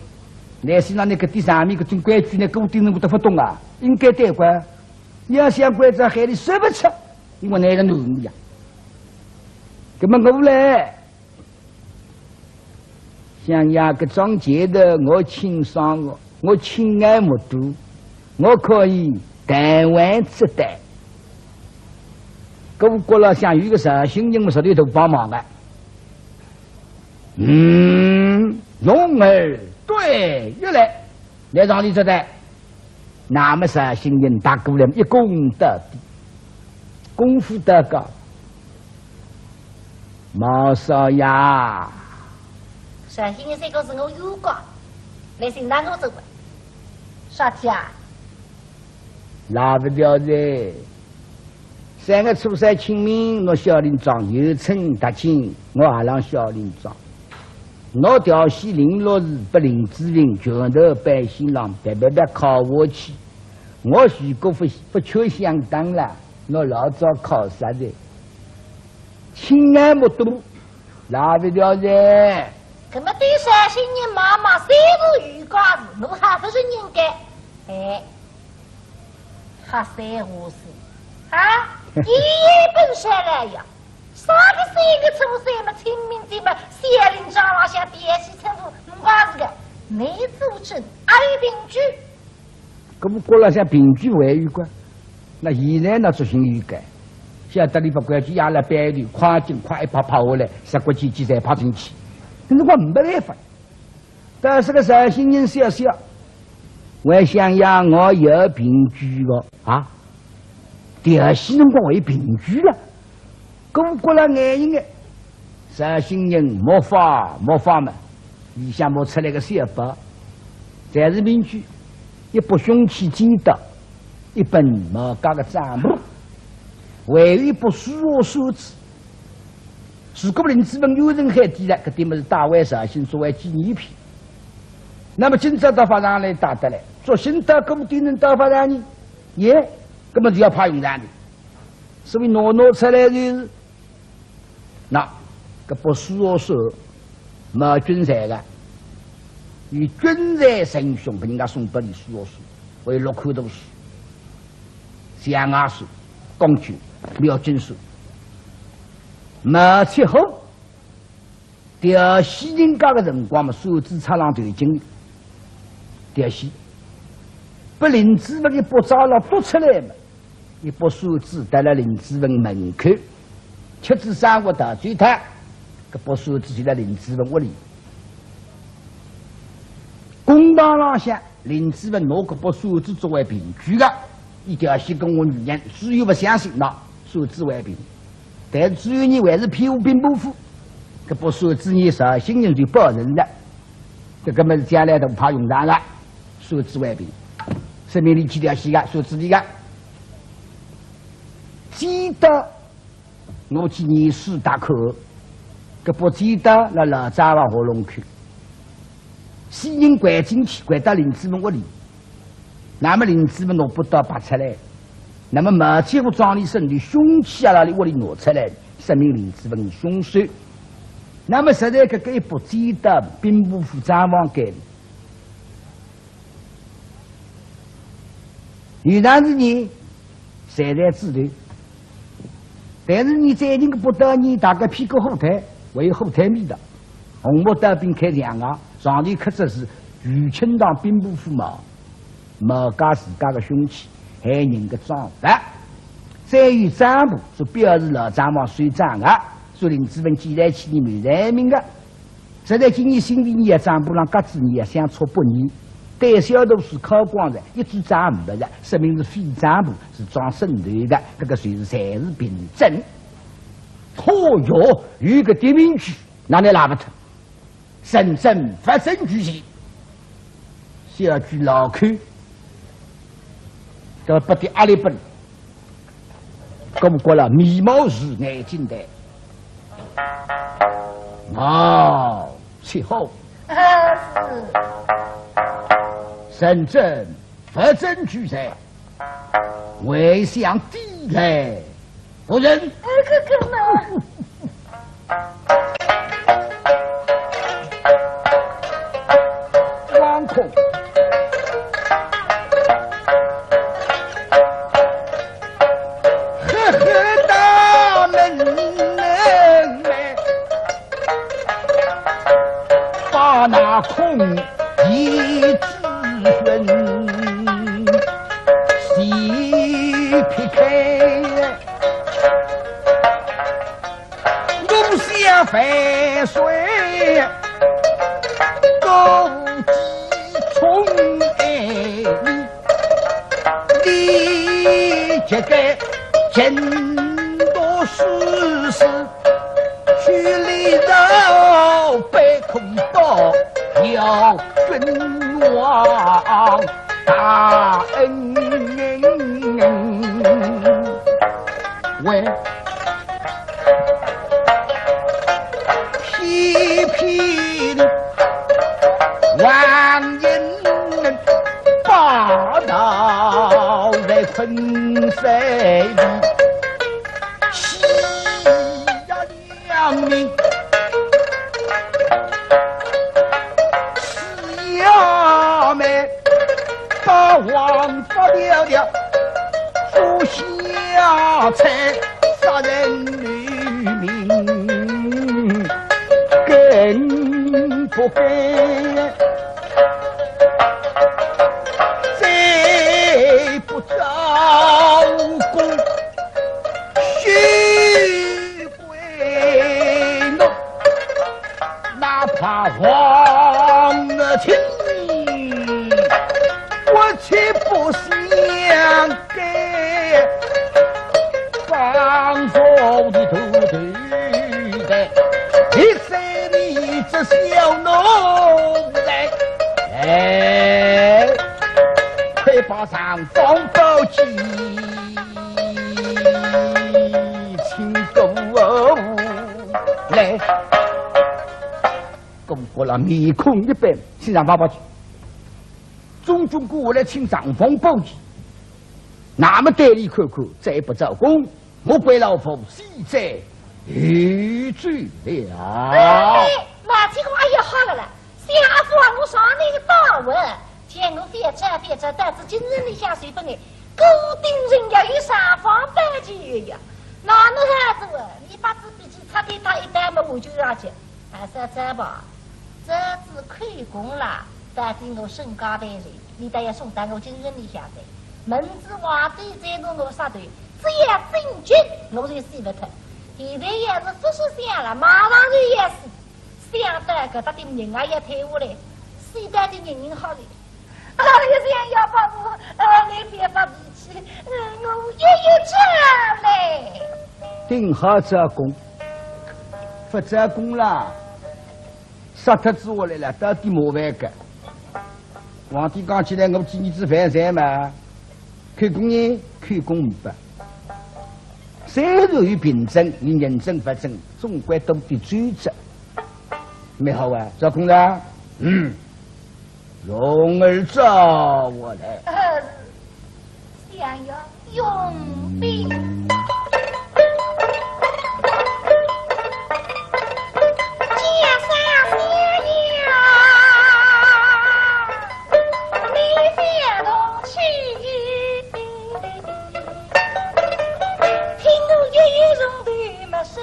乃是那个地上面搿种规矩呢，顾鼎臣我都勿懂啊，应该对个。要想关照喊俚说勿出，因为那个囡儿呀。那么我嘞，襄阳搿桩事体我清爽个，我亲眼目睹，我可以弹丸之弹。搿我觉着像有一个绍兴人么实头头帮忙个。嗯，容儿对，又来。 来让你这代，那么绍兴人打过来一躬到底，功夫到家，毛少爷。绍兴人三个是我冤家，来寻哪我做官？啥体啊？拉勿掉哉。 三月初三清明，我小林庄游春踏青，我也浪小林庄。我调戏林六柱，拨林子文拳头板心浪别别别敲下去。我如果勿勿劝相打了，我老早敲杀哉。亲眼目睹，拉勿掉哉。搿么对绍兴人妈妈虽是冤家事，侬还勿是应该？哎， 瞎三胡四啊，一本上来呀，啥个三月初三么清明节么，小林庄浪向调戏村妇，没事个，没做证，还有凭据。搿么国浪向凭据还有个，那现在呢，执行有个，晓得俚勿规矩，也来摆一头，哐紧哐一拍拍下来，十国几几侪拍进去，搿辰光没办法。 但是个绍兴人笑笑，还想呀，我有凭据个啊，调戏辰光还有凭据了，顾国浪眼一眼，绍兴人没法没法嘛，里向摸出来个小包，侪是凭据，一把凶器尖刀，一本毛家个账簿，还有一把书和扇子。 如果林子文冤沉海底了，搿点物事带回绍兴作为纪念品。那么今朝到法场来打得来，作兴到搿么点能到法场呢？耶，搿么就要派用场的。所以拿拿出来就是，那搿把书和扇，毛俊才个，与俊才称雄，拨人家送拨俚书和扇，为六块大书。 象牙扇、钢琴、描金扇。毛七虎调戏人家个辰光嘛，扇子插浪头颈，调戏，拨林子文一巴掌浪督出来嘛，一把扇子搭辣林子文门口，吃仔生活逃走脱，搿把扇子就辣林子文屋里。公堂浪向，林子文拿搿把扇子作为凭据个，伊调戏过我女人，只有勿相信，拿扇子为凭。 但是只有倷还是骗我兵部府，搿把扇子倷绍兴人就保存了，搿个物事将来大派用场个，扇子为凭，说明倷去调戏个，扇子倷个。剪刀，我去验尸大口，搿把剪刀辣老账房喉咙口。 死人掼进去，掼到林子文屋里，那么林子文拿把刀拔出来，那么毛七虎装里身头凶器也辣伊屋里拿出来，说明林子文是凶手。那么实在搿个一把剪刀，兵部府账房间里，有当时呢， 侪在指头。但是倷再人个不得，倷大概披个火腿，还有火腿味道。红木刀柄开墙啊，上头刻着是余庆堂兵部府毛，毛家自家个凶器，害人个赃物。再有账簿，是表示老账房收账个，是林子文寄来去倷没罪名个。 实在今年新历年啊，账簿浪夹子倷啊，想戳拨倷，对小肚是敲光了，一支账没了，说明是废账簿，是装剩头个，搿个随时侪是凭证。嚯哟，有个的名句，哪能拉勿脱？人证物证俱全。 小鬼老口，搿不得阿里本，搿么过了眉毛是眼睛的，哦，七虎，啊，是。人证物证俱全， 回想地来，夫人。哎，哥哥呢？王空。呵呵，大门外，把那空 一子孙洗撇开，弄下万岁高低冲爱你，你这个真多事事。 去里头被空到要君王大恩为批评王爷霸道在昆山里。 两名四衙门，把王法条条捉下才杀人流民，更不该。再不招供，休 为奴，哪怕王亲，我却不想给。放手的头头的，你说你这小奴才，哎，快把尚方宝剑 请过来。公婆了面孔一板，请尚方宝剑。中军过来请尚方宝剑，那么对俚看看，再不招供，莫怪老夫死罪有罪了。哎，毛七虎，哎呀，好了啦， 想阿福啊，我上你个当啊，叫我覅吵覅吵，到仔京城里向随便眼，顾鼎臣要有尚方宝剑呀。哪能好做啊？你把仔笔记抄我就要去，还是要再吧，这次口供啦，到底我身家败坏，你倒要送到我京城里向去。明知皇帝再拿我杀头，只要进京，我就死勿脱。现在要是勿是想了，马上就要死，想到搿搭点人啊也退下来，死到点人人好了。 啊，你想要把我，呃，你别发脾气，呃，我也有这嘞。顶好招供，勿招供啦，杀脱仔下来了，到底麻烦个。皇帝讲起来，我几年子犯罪嘛，口供呢？口供没。虽然有凭证，你认证勿证，总归都得追责。蛮好啊，招供啦？嗯。 容儿招我来。呃，相爷容禀。家上相爷，你别动气，听我一语容禀，没事。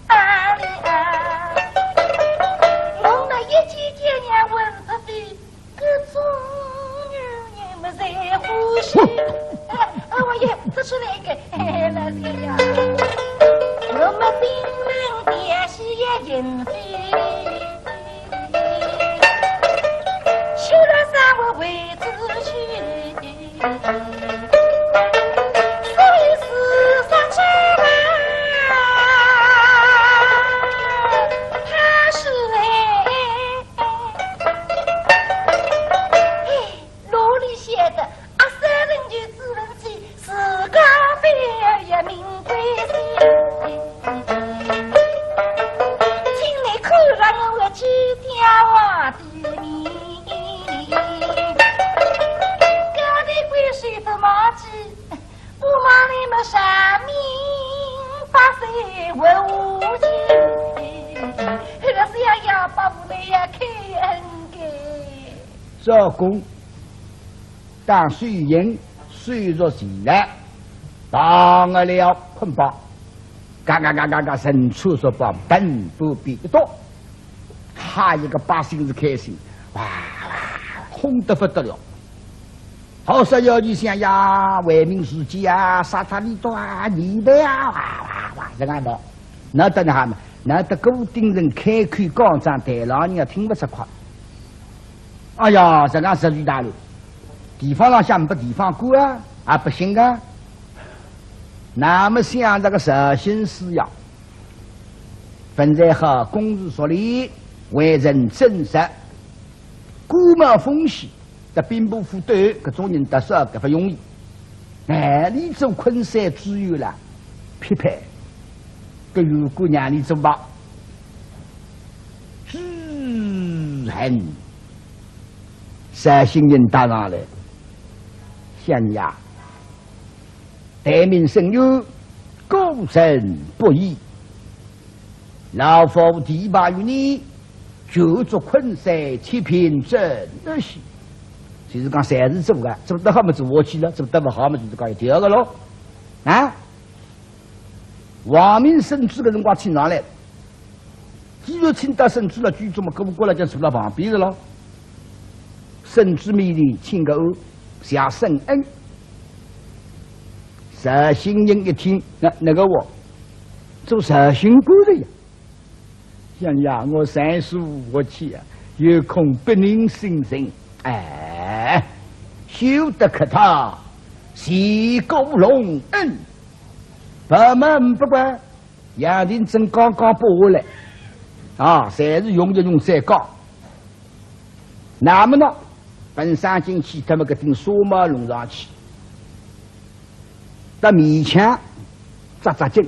啊哩啊，我那一见见娘闻不得，搿种女人么侪欢喜。哎，哎，我也不出来个，哎，老天爷，我们兵人也是也人非，修了三我为子去。 哪里晓得，阿三人就只能去自家飞儿也命归西。请你看了我这条啊的命，高的贵水不毛鸡。 我骂你们三民百姓为无情，那是要要把我们要开恩的。招供，当水银水入钱来，绑了捆绑，嘎嘎嘎嘎嘎，伸出手把本部比一刀。 哈，一个百姓是开心，哇哇，哄得不得了。好说要你想呀，为民除奸啊，杀他你多啊，你的啊，哇哇哇，这样的，那等哈嘛，那得顾鼎臣开口讲讲，台浪人也听不出话。哎呀，这个是李大人，地方上向没地方官啊，啊，不行啊。那么想这个绍兴师呀， 文才好，公事熟练，为人正直，官帽风喜，在兵部府头，搿种人得少，搿勿容易。哎，你做昆山知县啦，匹配，搿有官让你做吧。知县，绍兴人搭上来，相爷， 待命深有，过人不易。老夫提拔于你，就做昆山七品正二喜。就是讲，侪是做个，做得好么做下去了，做得勿好么就是讲一条个咯。啊？王明升至个辰光请上来， 既然请到升至了，就这么跟我过来讲，坐了旁边的咯。升至面前请个安，谢圣恩。绍兴人一听，那，那个我，做绍兴官的呀。相爷，我才疏学浅啊，有恐不能胜任。哎，休得客套，谢过隆恩。不瞒不怪， 杨廷珍刚刚拔下来，啊，侪是用一用再讲。那么呢，本省进去，他们搿顶纱帽弄上去，到面腔扎扎紧，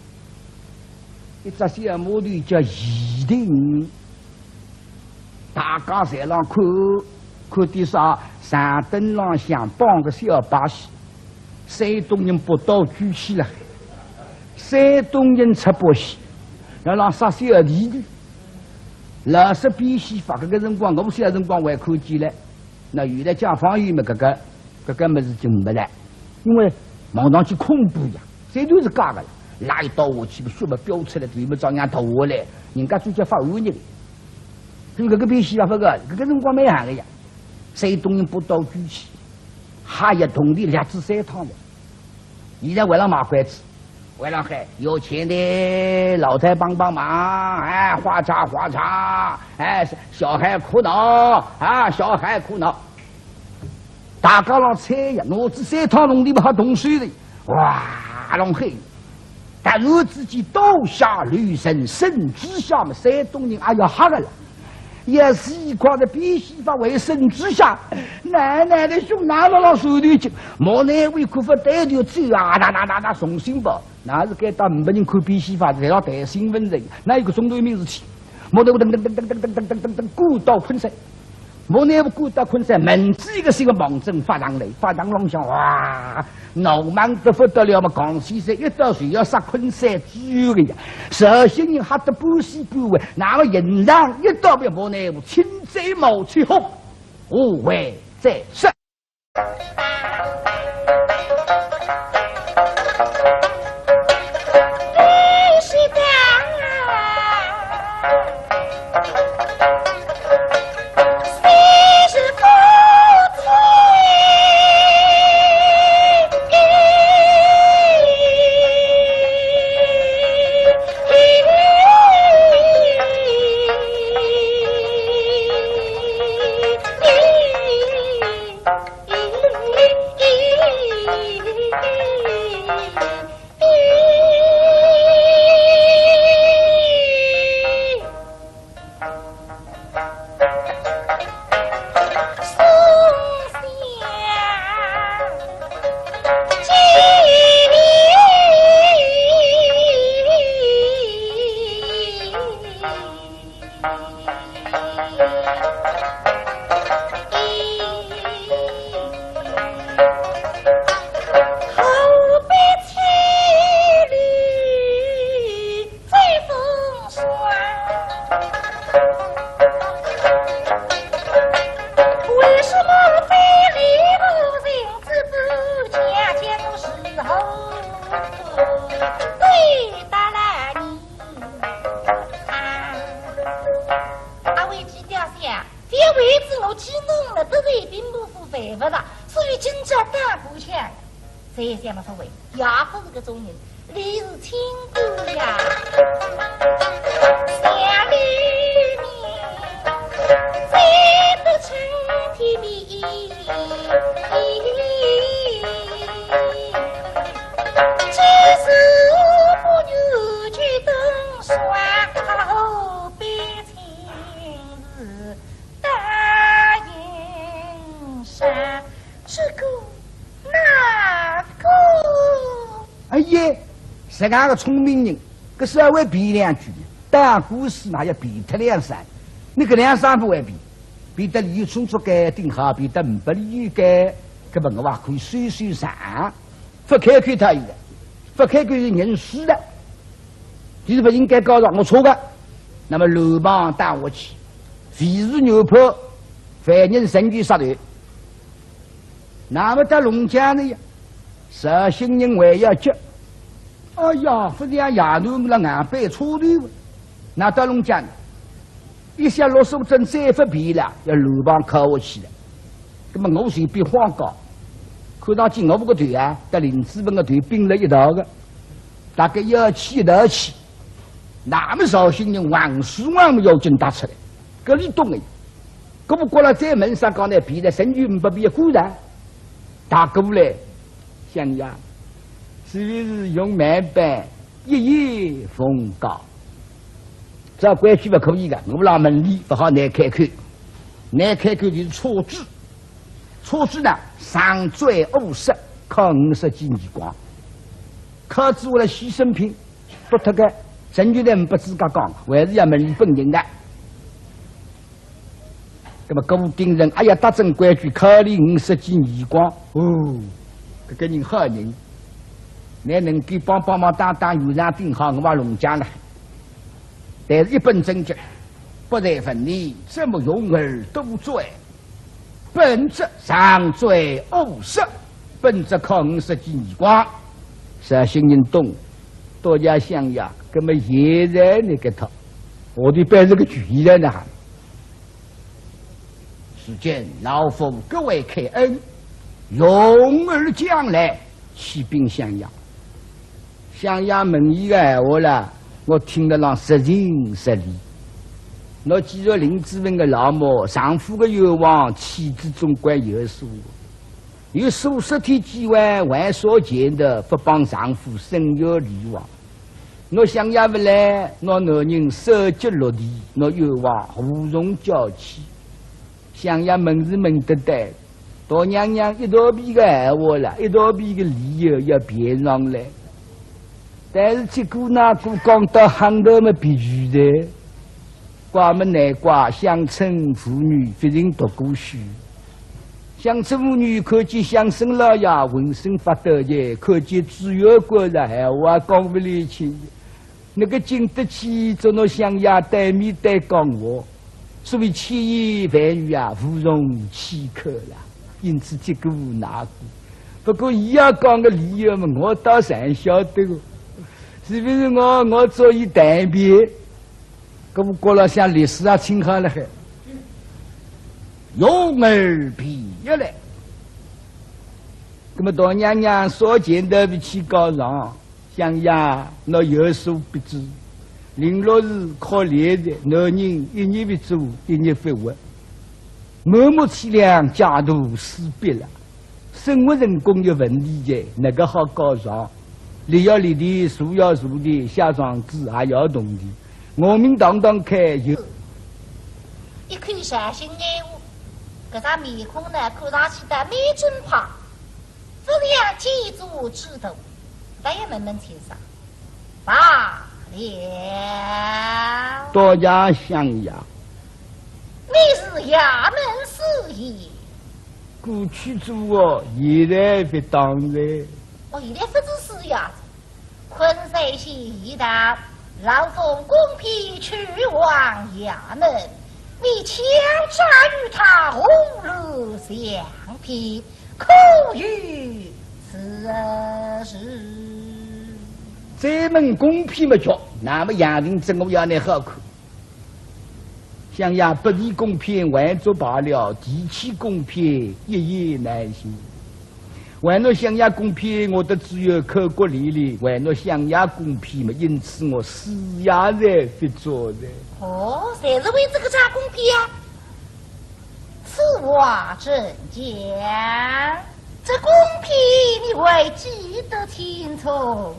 一只小码头叫义亭，大家侪浪看，看点啥？长凳浪向绑个小把戏，山东人八道举起来，山东人出把戏，要让杀小弟弟。老式变戏法，搿个辰光，我小辰光还看见了。那现在解放以后嘛，搿个搿个物事就没了，因为望上去恐怖呀。 侪都是假个了，拉一刀下去，血么飙出来，头么照样脱下来，人家最叫发恶人。所以搿个变戏法勿个，搿个辰光蛮行个呀。山东人八道举起，还要铜钿两只三趟的。现在为了卖关子，为了喊有钱的老太帮帮忙，哎，哗嚓哗嚓，哎，小孩哭闹啊，小孩哭闹。 大家浪猜呀，拿仔三趟铜钿么好动手的，哇，浪喊。突然之间刀下留人，圣旨下么，山东人哎呀吓个了。也是一块的变戏法为圣旨下，奶奶的胸哪了浪手头紧，莫奈何苦不得就走啊，哒哒哒哒重新跑，那是该搭没人看变戏法，侪要谈新闻人，那一个钟头没事体。 莫奈何噔噔噔噔噔噔噔噔噔，赶到昆山。莫奈何赶到昆山，门子一个新个望准法场来，法场浪向哇，闹猛得不得了嘛！讲起来，一到就要杀昆山知县个呀，绍兴人吓得半死不活，那么人上一到，别莫奈何，擒贼毛七虎，五位在上。 阿为几条线，这位置我去弄了，得罪兵部府犯不着，所以今朝打过去。这也想不出位，也不是个中人，你是清官呀。想里面，再得春天里。 只是不愿去登山，何必亲自打营生？这个，那个。哎呀，实梗个聪明人，搿稍微避两句，打官司嘛要避脱两声，你搿两声勿会避，避得理由充足该顶好，避得呒不理由该，搿么我也可以收收场。 勿开口他有的，勿开口是认输的，就是勿应该告状，我错个。那么乱棒打下去，非是原判，犯人仍旧杀头。那么到龙江呢呀，绍兴人还要急。哎呀，勿像夜头了硬板错头，那到龙江呢？ 一下落手真再勿便了，要乱棒敲下去了。那么我随便晃高，看上去我搿个头啊，搭林子文个头并了一道个，大概要去一道去。那么绍兴人横竖横么要紧打出来，搿里懂个。搿么过来再问啥讲呢？便了，神经勿便个，固然打过来，想呀，是不是用慢板？ 一言奉告。照规矩勿可以个，我辣门里勿好难开口，难开口就是错字。错字呢，上罪五十，扣五十记耳光，扣仔下来牺牲品，拨脱个。陈巨人勿自家讲，还是要问伊本人的。那么顾鼎臣，哎呀，搭准规矩，考伊五十记耳光。哦，搿个人好人，乃能够帮帮忙打打圆场顶好，我也弄僵了。但是一本正经，不在问你，怎么容尔多嘴？ 本则上罪五十，本则考五十记耳光。绍兴人懂，倒也想呀，那么现在那个他，我的本是个局在哪？如今老夫格外开恩，容尔将来 启禀相爷。相爷问伊个闲话啦，我听得浪十情十理。喏，既然林子文个老母，丈夫个冤枉，妻子总归有数。有数十天机会，还少见得勿帮丈夫伸冤理枉。喏，相爷勿来，喏，男人手脚落地，喏，冤枉无从叫起。相爷问是问得对， 大娘娘一肚皮个闲话啦，一肚皮个理由要编上来。但是结果那个讲到行头么必须的，怪么难怪，乡村妇女勿曾读过书。乡村妇女看见乡绅老爷浑身发抖的，看见知县官了闲话讲勿来清。 那个经得起做喏相爷对面对讲话，所以千言万语啊，无从启口了。因此结果无奈何。不过伊要讲个理由嘛，我倒是晓得个，是不是我，我做伊代辩？搿么过了像历史啊，请好了海，容尔辩一来。那么大娘娘所见的不去告状， 相爷，喏，有所不知，林陆氏可怜的，男人一日不做，一日不活，满目凄凉，家徒四壁了。生活成功有问题的，哪个好告状？立要立地，坐要坐地，写状子也要动地，我们堂堂开有。一口绍兴闲话，搿张面孔呢，看上去倒蛮正派。 勿像奸贼之徒，倒也问问清爽。罢了。多谢相爷。你是衙门师爷？过去做过，现在勿当了。哦，现在勿是师爷了。昆山县驿道，老夫公批去往衙门，你抢占于他，胡乱相批， 可有此事？再问公批么叫，那么杨廷珍我要你好看。相爷，不提公批还则罢了，提起公批一言难尽。还喏相爷公批，我的只有口角连连，还喏相爷公批么，因此我师爷才勿做的。哦，侪是为这个张公批啊？ 此话怎讲？这公批你还记得清楚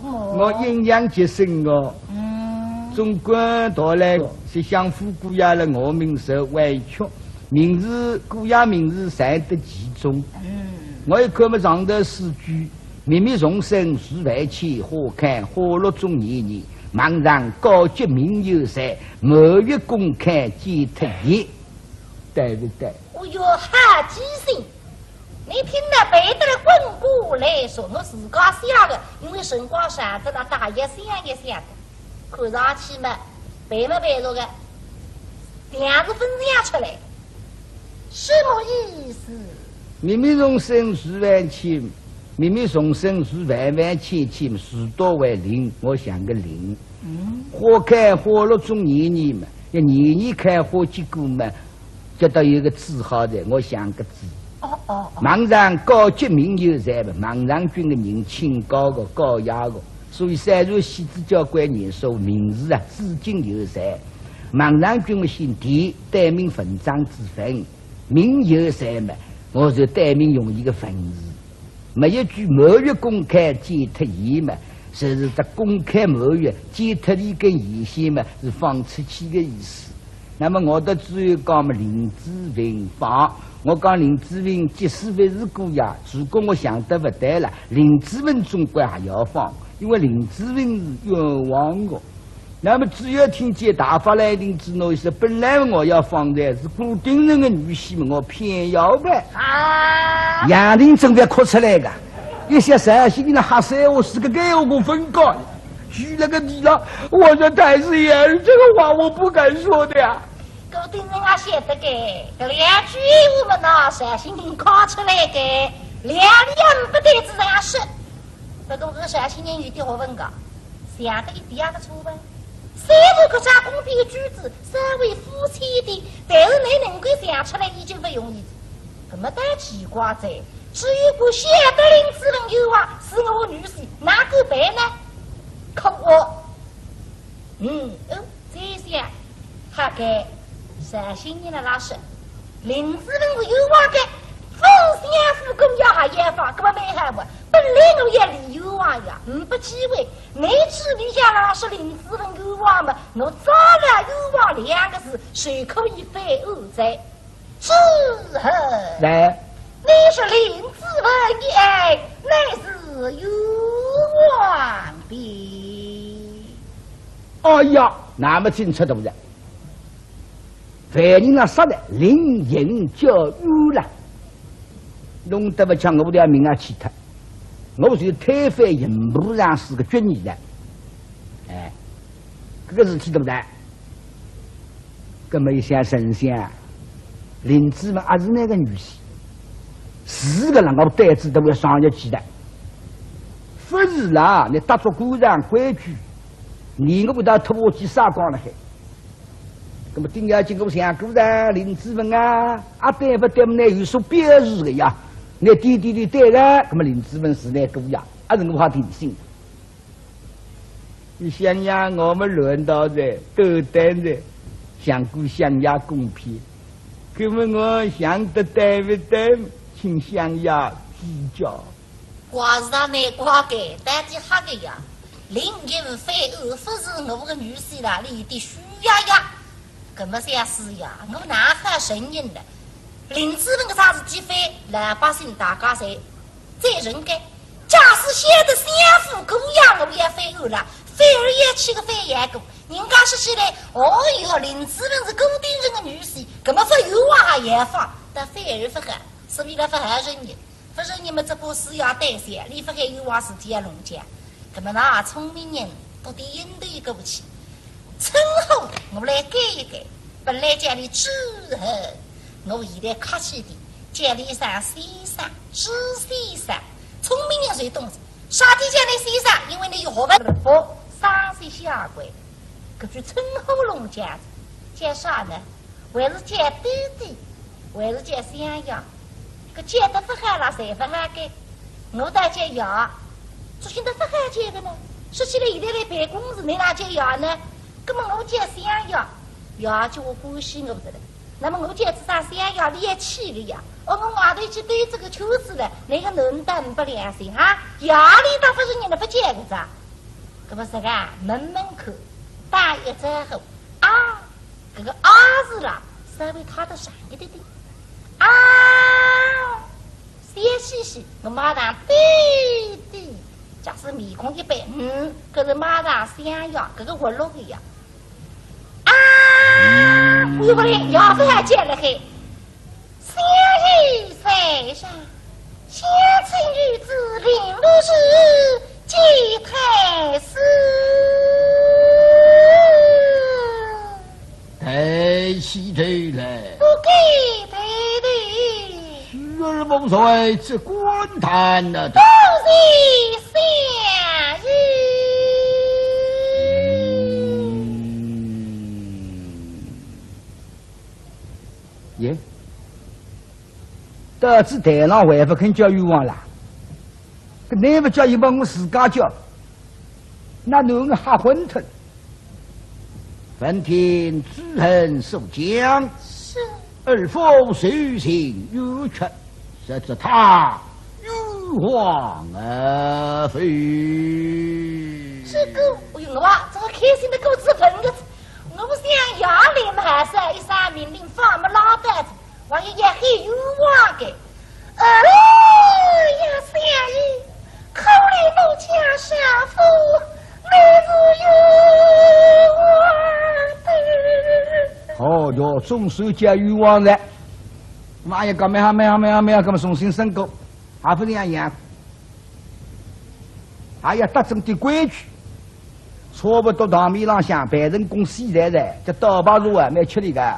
么？我印象极深哦。嗯。总管到来，是相府姑爷了，我名字委屈，名字，姑爷名字在得其中。嗯。我一看么上头四句，密密丛生树万千，花开花落总年年，茫然告急名犹在，满月公开见特异。 对勿对？哦哟，好记性！你听了背得了滚瓜烂熟，我自家写的，因为辰光长得了，大约想一想的，看上去嘛，背嘛背熟的，样子分析出来，什么意思？密密丛生树万千，密密丛生树万万千千，树多为林，我想个林。嗯。花开花落总年年嘛，要年年开花结果嘛， 接到有个字好的，我想个字。哦，哦，哦。茫然告急名犹在嘛，茫然君个人清高个、高雅个，所以虽然死仔交关年数，名字啊，至今犹在。茫然君个姓田，单名文章之文，名犹在嘛，我就单名用一个文字。 末一句满月公开见特异嘛，就是在公开满月见特异跟异象嘛，是放出去的意思。那么我的主意讲嘛，林子文放，我讲林子文即使勿是姑爷，如果我想得勿对了，林子文总归也要放，因为林子文是冤枉的。那么只要听见大发雷霆之后，说本来我要放的是顾鼎臣的女婿嘛，我偏要呗。啊！杨廷正要哭出来个，一想绍兴人的黑三话是个该我分讲，举了个地了，我说太师爷，这个话我不敢说的呀。顾鼎臣也晓得个，搿两句闲话嘛，拿绍兴人讲出来个，两两不得之上说。 不过搿绍兴人有点学问个，想得一点也勿错吧？虽然搿只公平个句子稍微肤浅一点，但是侬能够想出来已经勿容易。搿么倒奇怪哉，只有我晓得林子文有话是我女婿，哪个办呢？可恶！ 嗯，哦，这下，哈该，绍兴人了老实，林子文有话个，勿是相府公要还要放，搿么蛮好嘛。本来我也理由啊呀，嗯，不机会，你只理下了是林子文有话嘛，我抓了有话两个字，谁可以反恶哉？ 之后，来，你说林子文一案，乃是冤枉的。哎呀，那么清楚大哉。犯人啊，杀了林应叫冤了，弄得勿像我条命啊去脱，我是推翻刑部尚书个决议了。哎，搿个事体大哉。 搿么一想神仙啊，林子文也是那个女婿，是个人我胆子都要上一记的。勿是啦，你搭足官场规矩，你我不到拖下去啥讲了海。搿么顶要紧我想过噻，林子文啊，啊对不对嘛，你有所表示的呀，你点点点对了，搿么林子文是那个呀，还是我好定心。 你想呀，我们轮到的，都等着，想顾相爷公平，可问我想得对不对，请相爷指教。怪是他难怪个，到底哈个呀，林应非恶，不是我个女婿啦，你的虚呀呀。 搿么想是呀，我哪好承认呢？林子文搿桩事体翻，老百姓大家侪赞成个。假使晓得相府姑爷我也翻案了，反而也去个翻案个。人家说起来，哦哟，林子文是顾鼎臣的女婿，搿么勿冤枉也要放，但反而勿好，所以呢，勿好承认。 勿是你们这个事要担心，你勿该冤枉自己要弄僵。搿么那聪明人到底应对过去。称呼我来改一改，本来叫你朱恒，我现在客气点，叫你声先生，朱先生。聪明人侪懂，啥体叫你先生？因为你有学问。不，生死下跪，搿句称呼弄僵，叫啥呢？ 还是叫爹爹，还是叫相爷，搿叫得勿好啦，侪勿好个。我倒叫爷，作兴得勿好叫个呢。说起来，现在来办公事，侬哪叫爷呢？葛么我叫相爷，爷就我欢喜我勿得了。那么我叫只啥相爷，你也气个呀？哦，我外头去兜仔个圈子了，侬个能当勿良心哈？爷里倒勿是人了，勿叫个啥？葛么实梗，问问看，打一招呼，啊， 搿个啊字啦，稍微拖得长一点点。啊，笑嘻嘻，我马上爹爹，假使面孔一板，嗯，搿是马上相爷，搿个活络个呀。啊，我勿来，爷勿要叫了嘿。相爷在上， 相请御赐林陆氏见太师。抬起头来。不敢抬头。虚而不才，只管谈啊。多谢相爷。嗯。耶， 到仔台浪还勿肯叫冤枉啦？搿侬勿叫，又帮我自家叫，那侬吓昏脱。闻听朱恒所讲，是。尔夫受尽冤屈，实知他冤枉啊否？这个，哎呦，我这个开心的够资本的，我不想要你们还是一三命令放么老板子。 王爷也很冤枉的。哎呀，相爷，可怜奴家少妇，乃是冤哟，总算叫冤枉哉。那么也讲蛮好，蛮好，蛮好，蛮好，那么重新审过，还勿是一样，还要得证点规矩。差勿多堂面浪向办成功死哉哉，叫刀疤茶啊，蛮吃力个。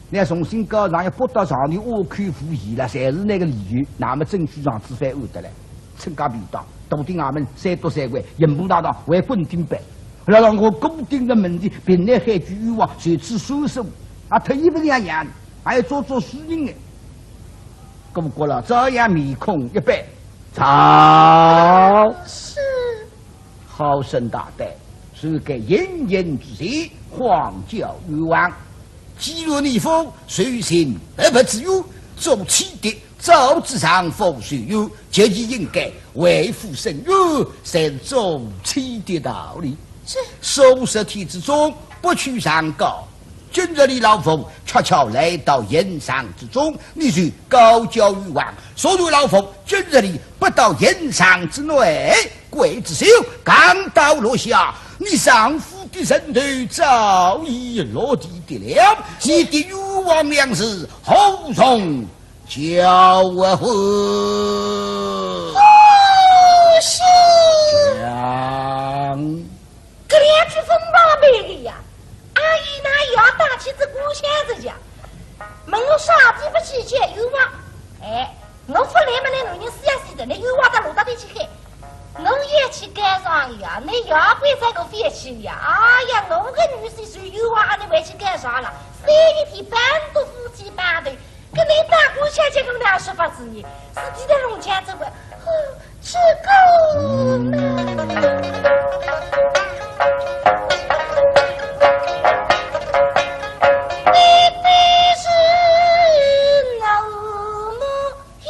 那重新告状要拨到上头，我口无言了，侪是那个理由，那么证据上子翻案得来，村家便当，大庭衙门三督三会，刑部大堂还滚钉板。 然后我固定的门第，凭那海句冤枉，随之收手，啊，特意勿两样，还要做做书人哎。顾阁老照样面孔一板，操！是。好生大胆，谁敢隐隐之前，谎叫冤枉。既然你父受尽不白之冤，做妻的 早知丈夫受冤，就应该为夫伸冤，才是做妻的道理。是。数十天之中不去上告，今日里老夫恰巧来到刑场之中，你就高叫冤枉。虽然老夫今日里不到刑场之内，刽子手钢刀落下，你丈夫的人头早已落地的了，你的冤枉两字何从 叫我何？哦，是。讲。搿两句分宝贝的呀，阿姨哪要打起这故乡子呀？问我啥地方去叫冤枉？哎，我勿来嘛，那男人死也死的，那冤枉到哪搭去喊？我也去告状呀，那要怪在我勿去呀？哎呀，我个女婿受冤枉，阿你回去告状了，三日天半个夫妻半头， 搿能大姑小姐跟我说法子呢，是记得弄僵这个，哦，这个嘛。你的是那么有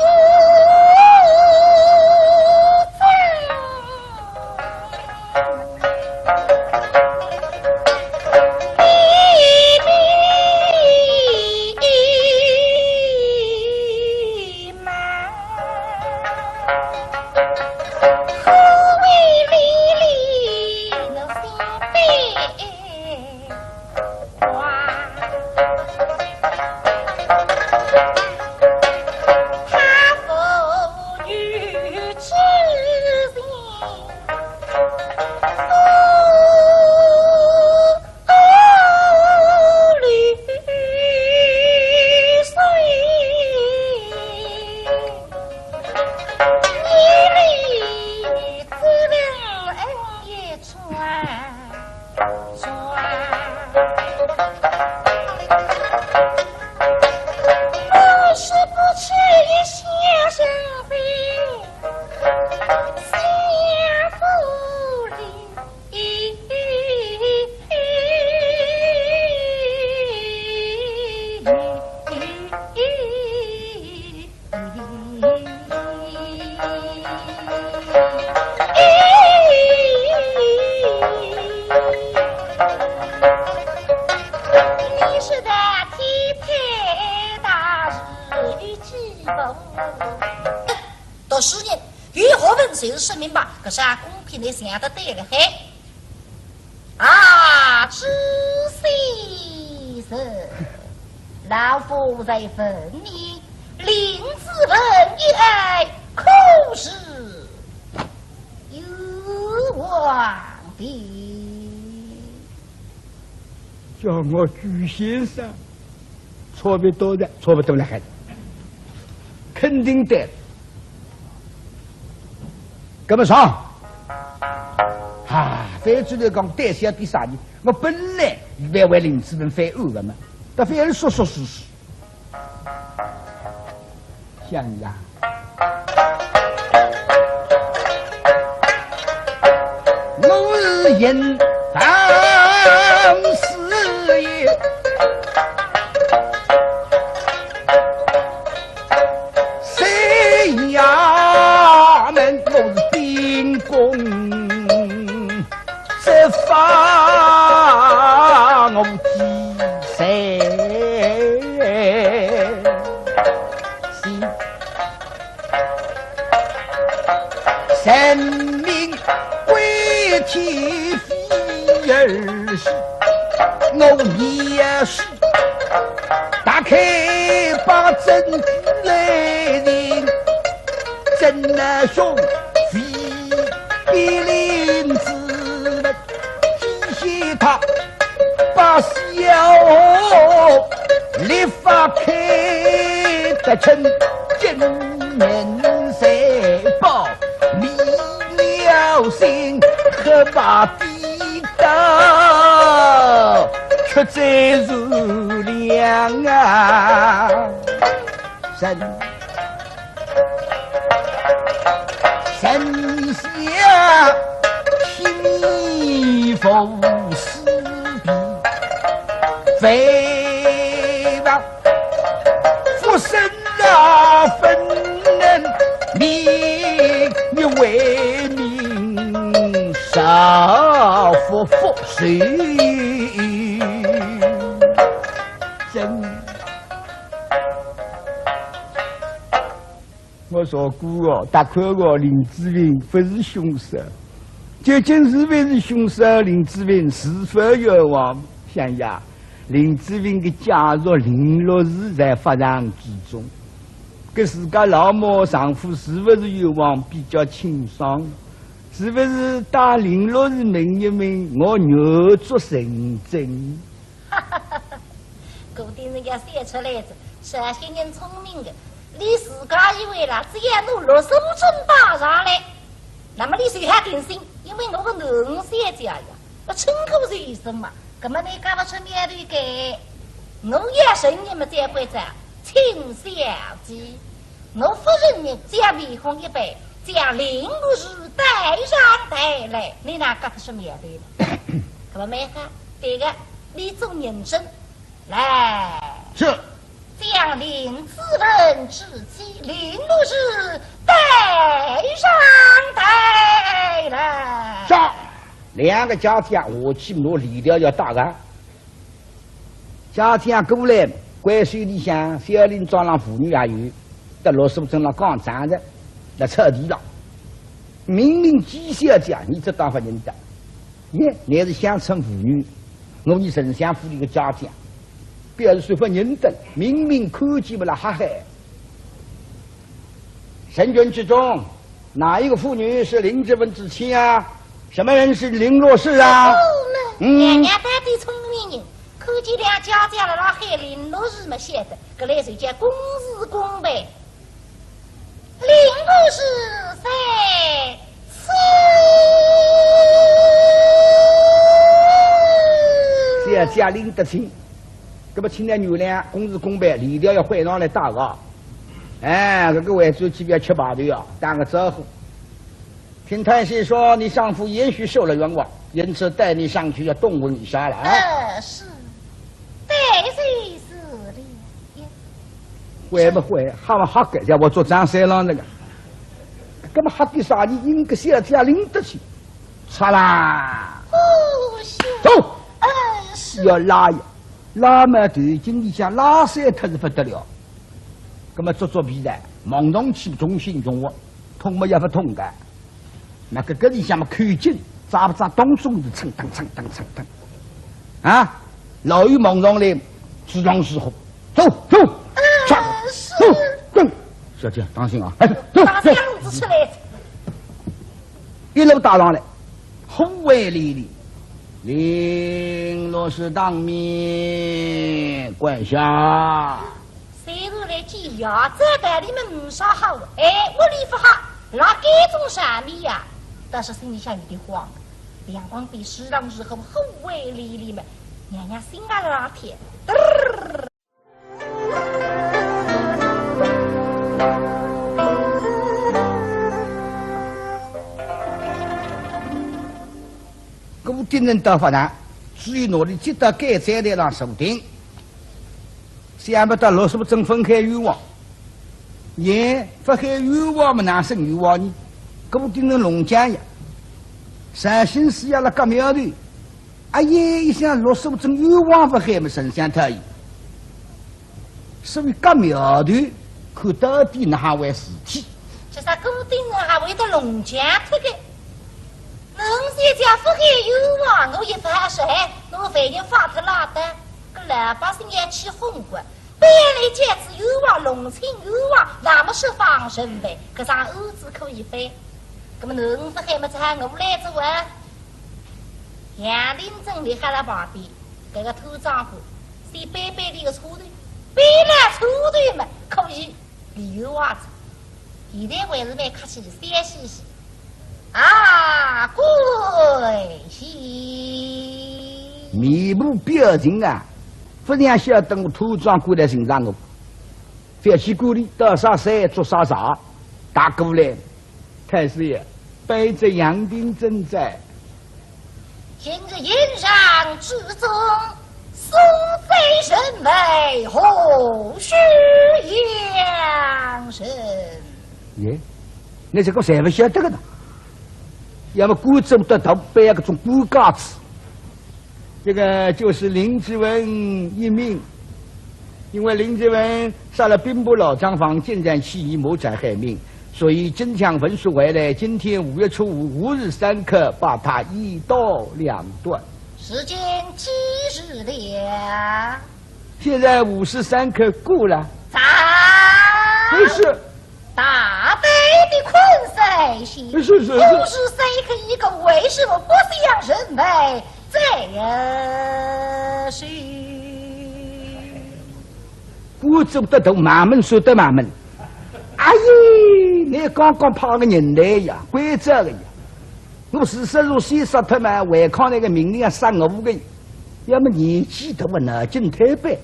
你说的天台大树与鸡凤。读书人，有学问就是说明白，搿是公平的想得对了嘿。 啊，朱先生，老夫在问你，林子文一案可是冤枉的？叫我朱先生， 差勿多的，差勿多了还，肯定的。搿么上，啊，翻转来讲，胆小点啥呢？我本来预备为林子文翻案的嘛，但反而说说是是。想呀， 我是人，当时也三衙门，我是秉公执法，我几岁？ 人命关天非儿戏，我也是打开包拯来人，真难兄弟比林子文，提醒他把小立法开得清，金门财宝迷了心，黑白 道，却在如两啊。人，人下听无是非，非吧？ 不生啊，分人命，你为民少不服谁？真，我说过哦，大概哦，林子文不是凶手，究竟是不是凶手？林子文是否冤枉？想呀， 林子文的家属林陆氏在法场之中，搿自家老母丈夫是不是冤枉比较清爽？是不是搭林陆氏问一问，我愿做成真？顾鼎臣要笑出来哉，这些人聪明的，伊自家以为啦，只要拿陆素贞带上来，那么伊就好定心，因为我个囡儿小姐呀， 勿成功是医生嘛，葛末倷讲勿出苗头个。我要承认么，再关照，请小姐，我勿承认，只要面孔一板，将林陆氏带上台来，倷哪讲得出苗头呢？葛末蛮好，对个，倷做认真，来。是。 将林子文之妻林陆氏带上台来。是。两个家将下去拿链条要带个。家将过来，关照里向，小林庄浪妇女也有，搭陆素贞浪讲账哉，辣草地浪。明明见小姐，倷只当勿认得。 耶，倷是乡村妇女，我伲丞相府里个家将，表示说勿认得，明明看见么啦，哈嘿。人群之中，哪一个妇女是林子文之妻啊？什么人是林陆氏啊？哦，嗯。娘娘到底聪明人，看见两家将辣辣喊林陆氏么晓得，搿来就叫公事公办。 林陆氏在此。小姐拎得清，葛末请倷原谅，公事公办，链条要换上来带个。哎，搿个回转去覅吃排头啊，打个招呼。 听太师说，你丈夫也许受了冤枉，因此带你上去要动问一下了啊。呃，是，带罪死了。会不会？哈么哈个，叫我做张三郎那个。葛末哈个啥？倷应该小姐拎得清，擦啦。哦，是。走。呃，是。要拉呀，拉嘛头颈里向拉散脱是不得了。葛末做做皮带，望上去中心中央，痛么也不痛个。 那个搿里向么口径，扎勿扎当中是蹭蹬蹭蹬蹭蹬。啊，老远望上来，自然是火。走，走，啊，唰，是。走，走。小姐，当心啊！哎，走，走。大家弄仔出来。一路打上来，护卫连连，林陆氏当面跪下。 虽然来见爷，这道理么没啥好，哎，屋里勿好，辣该种场面呀，但是心里向有点慌。两旁边侍郎侍后护卫连连么，娘娘心啊辣辣跳。顾鼎臣到法场，只有拿伊接到监斩台浪坐定。 想勿到陆素贞勿喊冤枉，也勿喊冤枉么哪算冤枉呢？顾鼎臣弄僵呀，绍兴师爷辣轧苗头，哎呀，一想陆素贞冤枉勿喊么丞相讨厌，所以轧苗头，看到底哪哼回事体。搿啥顾鼎臣还会得弄僵脱个？侬现在勿喊冤枉，我也勿好说，哎，我万一放脱了的。老百姓要起哄个，本来叫仔冤枉，弄清冤枉，那么释放人犯，搿桩案子可以翻。那么侬勿喊么，只好我来做啊。杨廷珍立辣旁边，搿个土长官，先扳扳伊个错头，扳牢错头么，可以理由啊。 现在还是蛮客气的，笑嘻嘻。啊，贵姓？面部表情啊，勿像晓得我土长官来寻着我，覅去管伊，到啥山捉啥蛇，踏过来。太师爷，卑职杨廷珍在。 今日宴上之中，所罪人犯，何须杨人？耶，那这个侪勿晓得个呢。要么官做得大，扮搿种官架子。这个就是林子文一命。 因为林子文杀了兵部老账房，见财起意，谋财害命，所以真相文书回来，今天五月初五，午时三刻，把他一刀两断。时间几时了？现在午时三刻过了。咋？不是， 大胆的昆山县，是，是，是。午时三刻已过，为什么不向人犯再说？官做得大，慢慢说得慢慢。哎呀，你刚刚派个人来呀，关照个呀。 我是说，如果先杀脱嘛，违抗那个命令要杀我个，要么年纪大啊，脑筋推扳。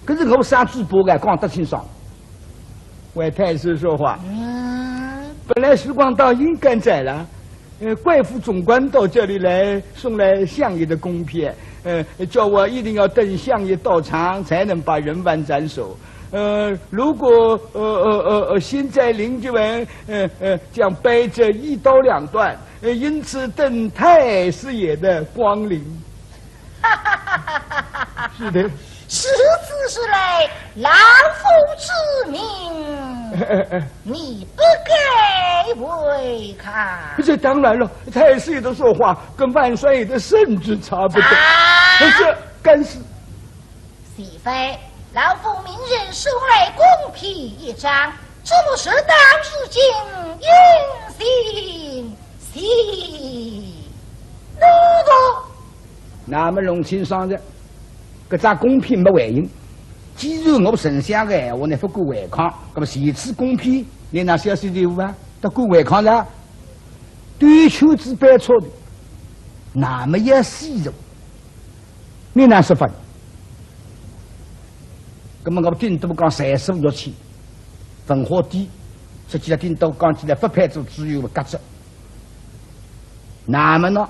可是我杀猪婆个讲得清爽。为太师说话。嗯。本来时光到应该斩了，呃，怪府总管到这里来，送来相爷的公批，呃，叫我一定要等相爷到场，才能把人犯斩首。 呃，如果，呃，呃，呃，呃，现在林子文，呃，呃，将卑职一刀两断，呃，因此等太师爷的光临。是的。如此说来，老夫之命，你不敢违抗。这当然了，太师爷的说话跟万岁爷的圣旨差不多。啊？这干事 岂非老夫命人送来公批一张，这么适当之情，应信息怒。那么弄清爽哉，搿张公批没回音。既然我丞相个闲话，你勿敢违抗，那么前次公批，你拿消息头啊，都敢违抗了？兜圈子扳错头，那么要死哉。 你哪说法？那么我顶多讲三十五六千，文化低，实际上顶多讲起来，发配做自由个价值。那么呢，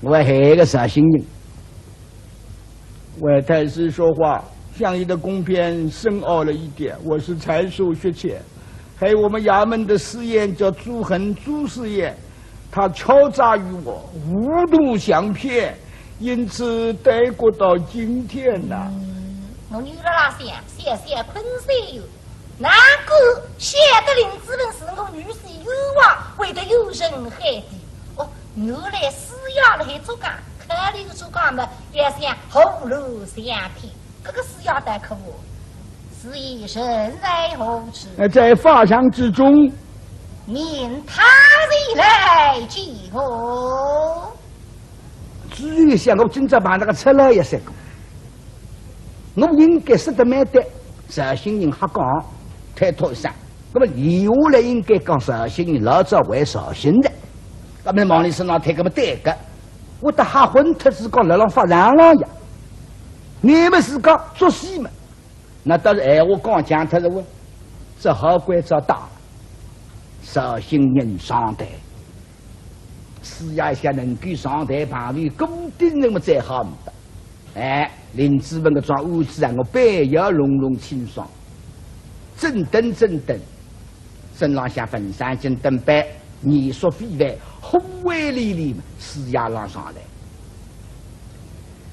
我还有个绍兴人。为太师说话，相爷的公批深奥了一点，我是才疏学浅。还有我们衙门的师爷叫朱恒朱师爷， 他敲诈于我，糊涂相骗，因此耽搁到今天呐。嗯，我女儿啦想，想想困死哟。难怪晓得林子文是我女婿冤枉，会得有人害的。哦，原来师爷辣海作梗，考虑个作梗嘛，要想活路相骗。 搿个师爷倒可恶，师爷人在何处？呃，在法场之中。命他前来见我。朱恒想，我今朝碰着个赤佬也是个，我应该说得蛮对，绍兴人瞎讲，推脱一声。那么留下来应该讲绍兴人老早还绍兴的，那么往里身上推，那么对个，我倒吓昏脱，是讲辣浪法场浪呀。 你们是讲做戏嘛？那倒是闲话讲僵脱了哇，只好关照大，绍兴人上台。师爷一下能够上台碰头，顾鼎臣么再好唔得。哎，林子文搿桩案子啊，我板要弄弄清爽。 整顿整顿，身浪向浑身一身打扮，面色非凡，威威凛凛，师爷浪上来。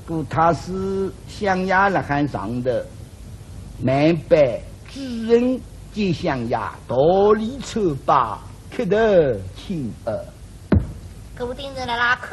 故太师相爷辣海上头，慢慢主人见相爷，道理穿帮，磕头请安。顾鼎臣辣辣磕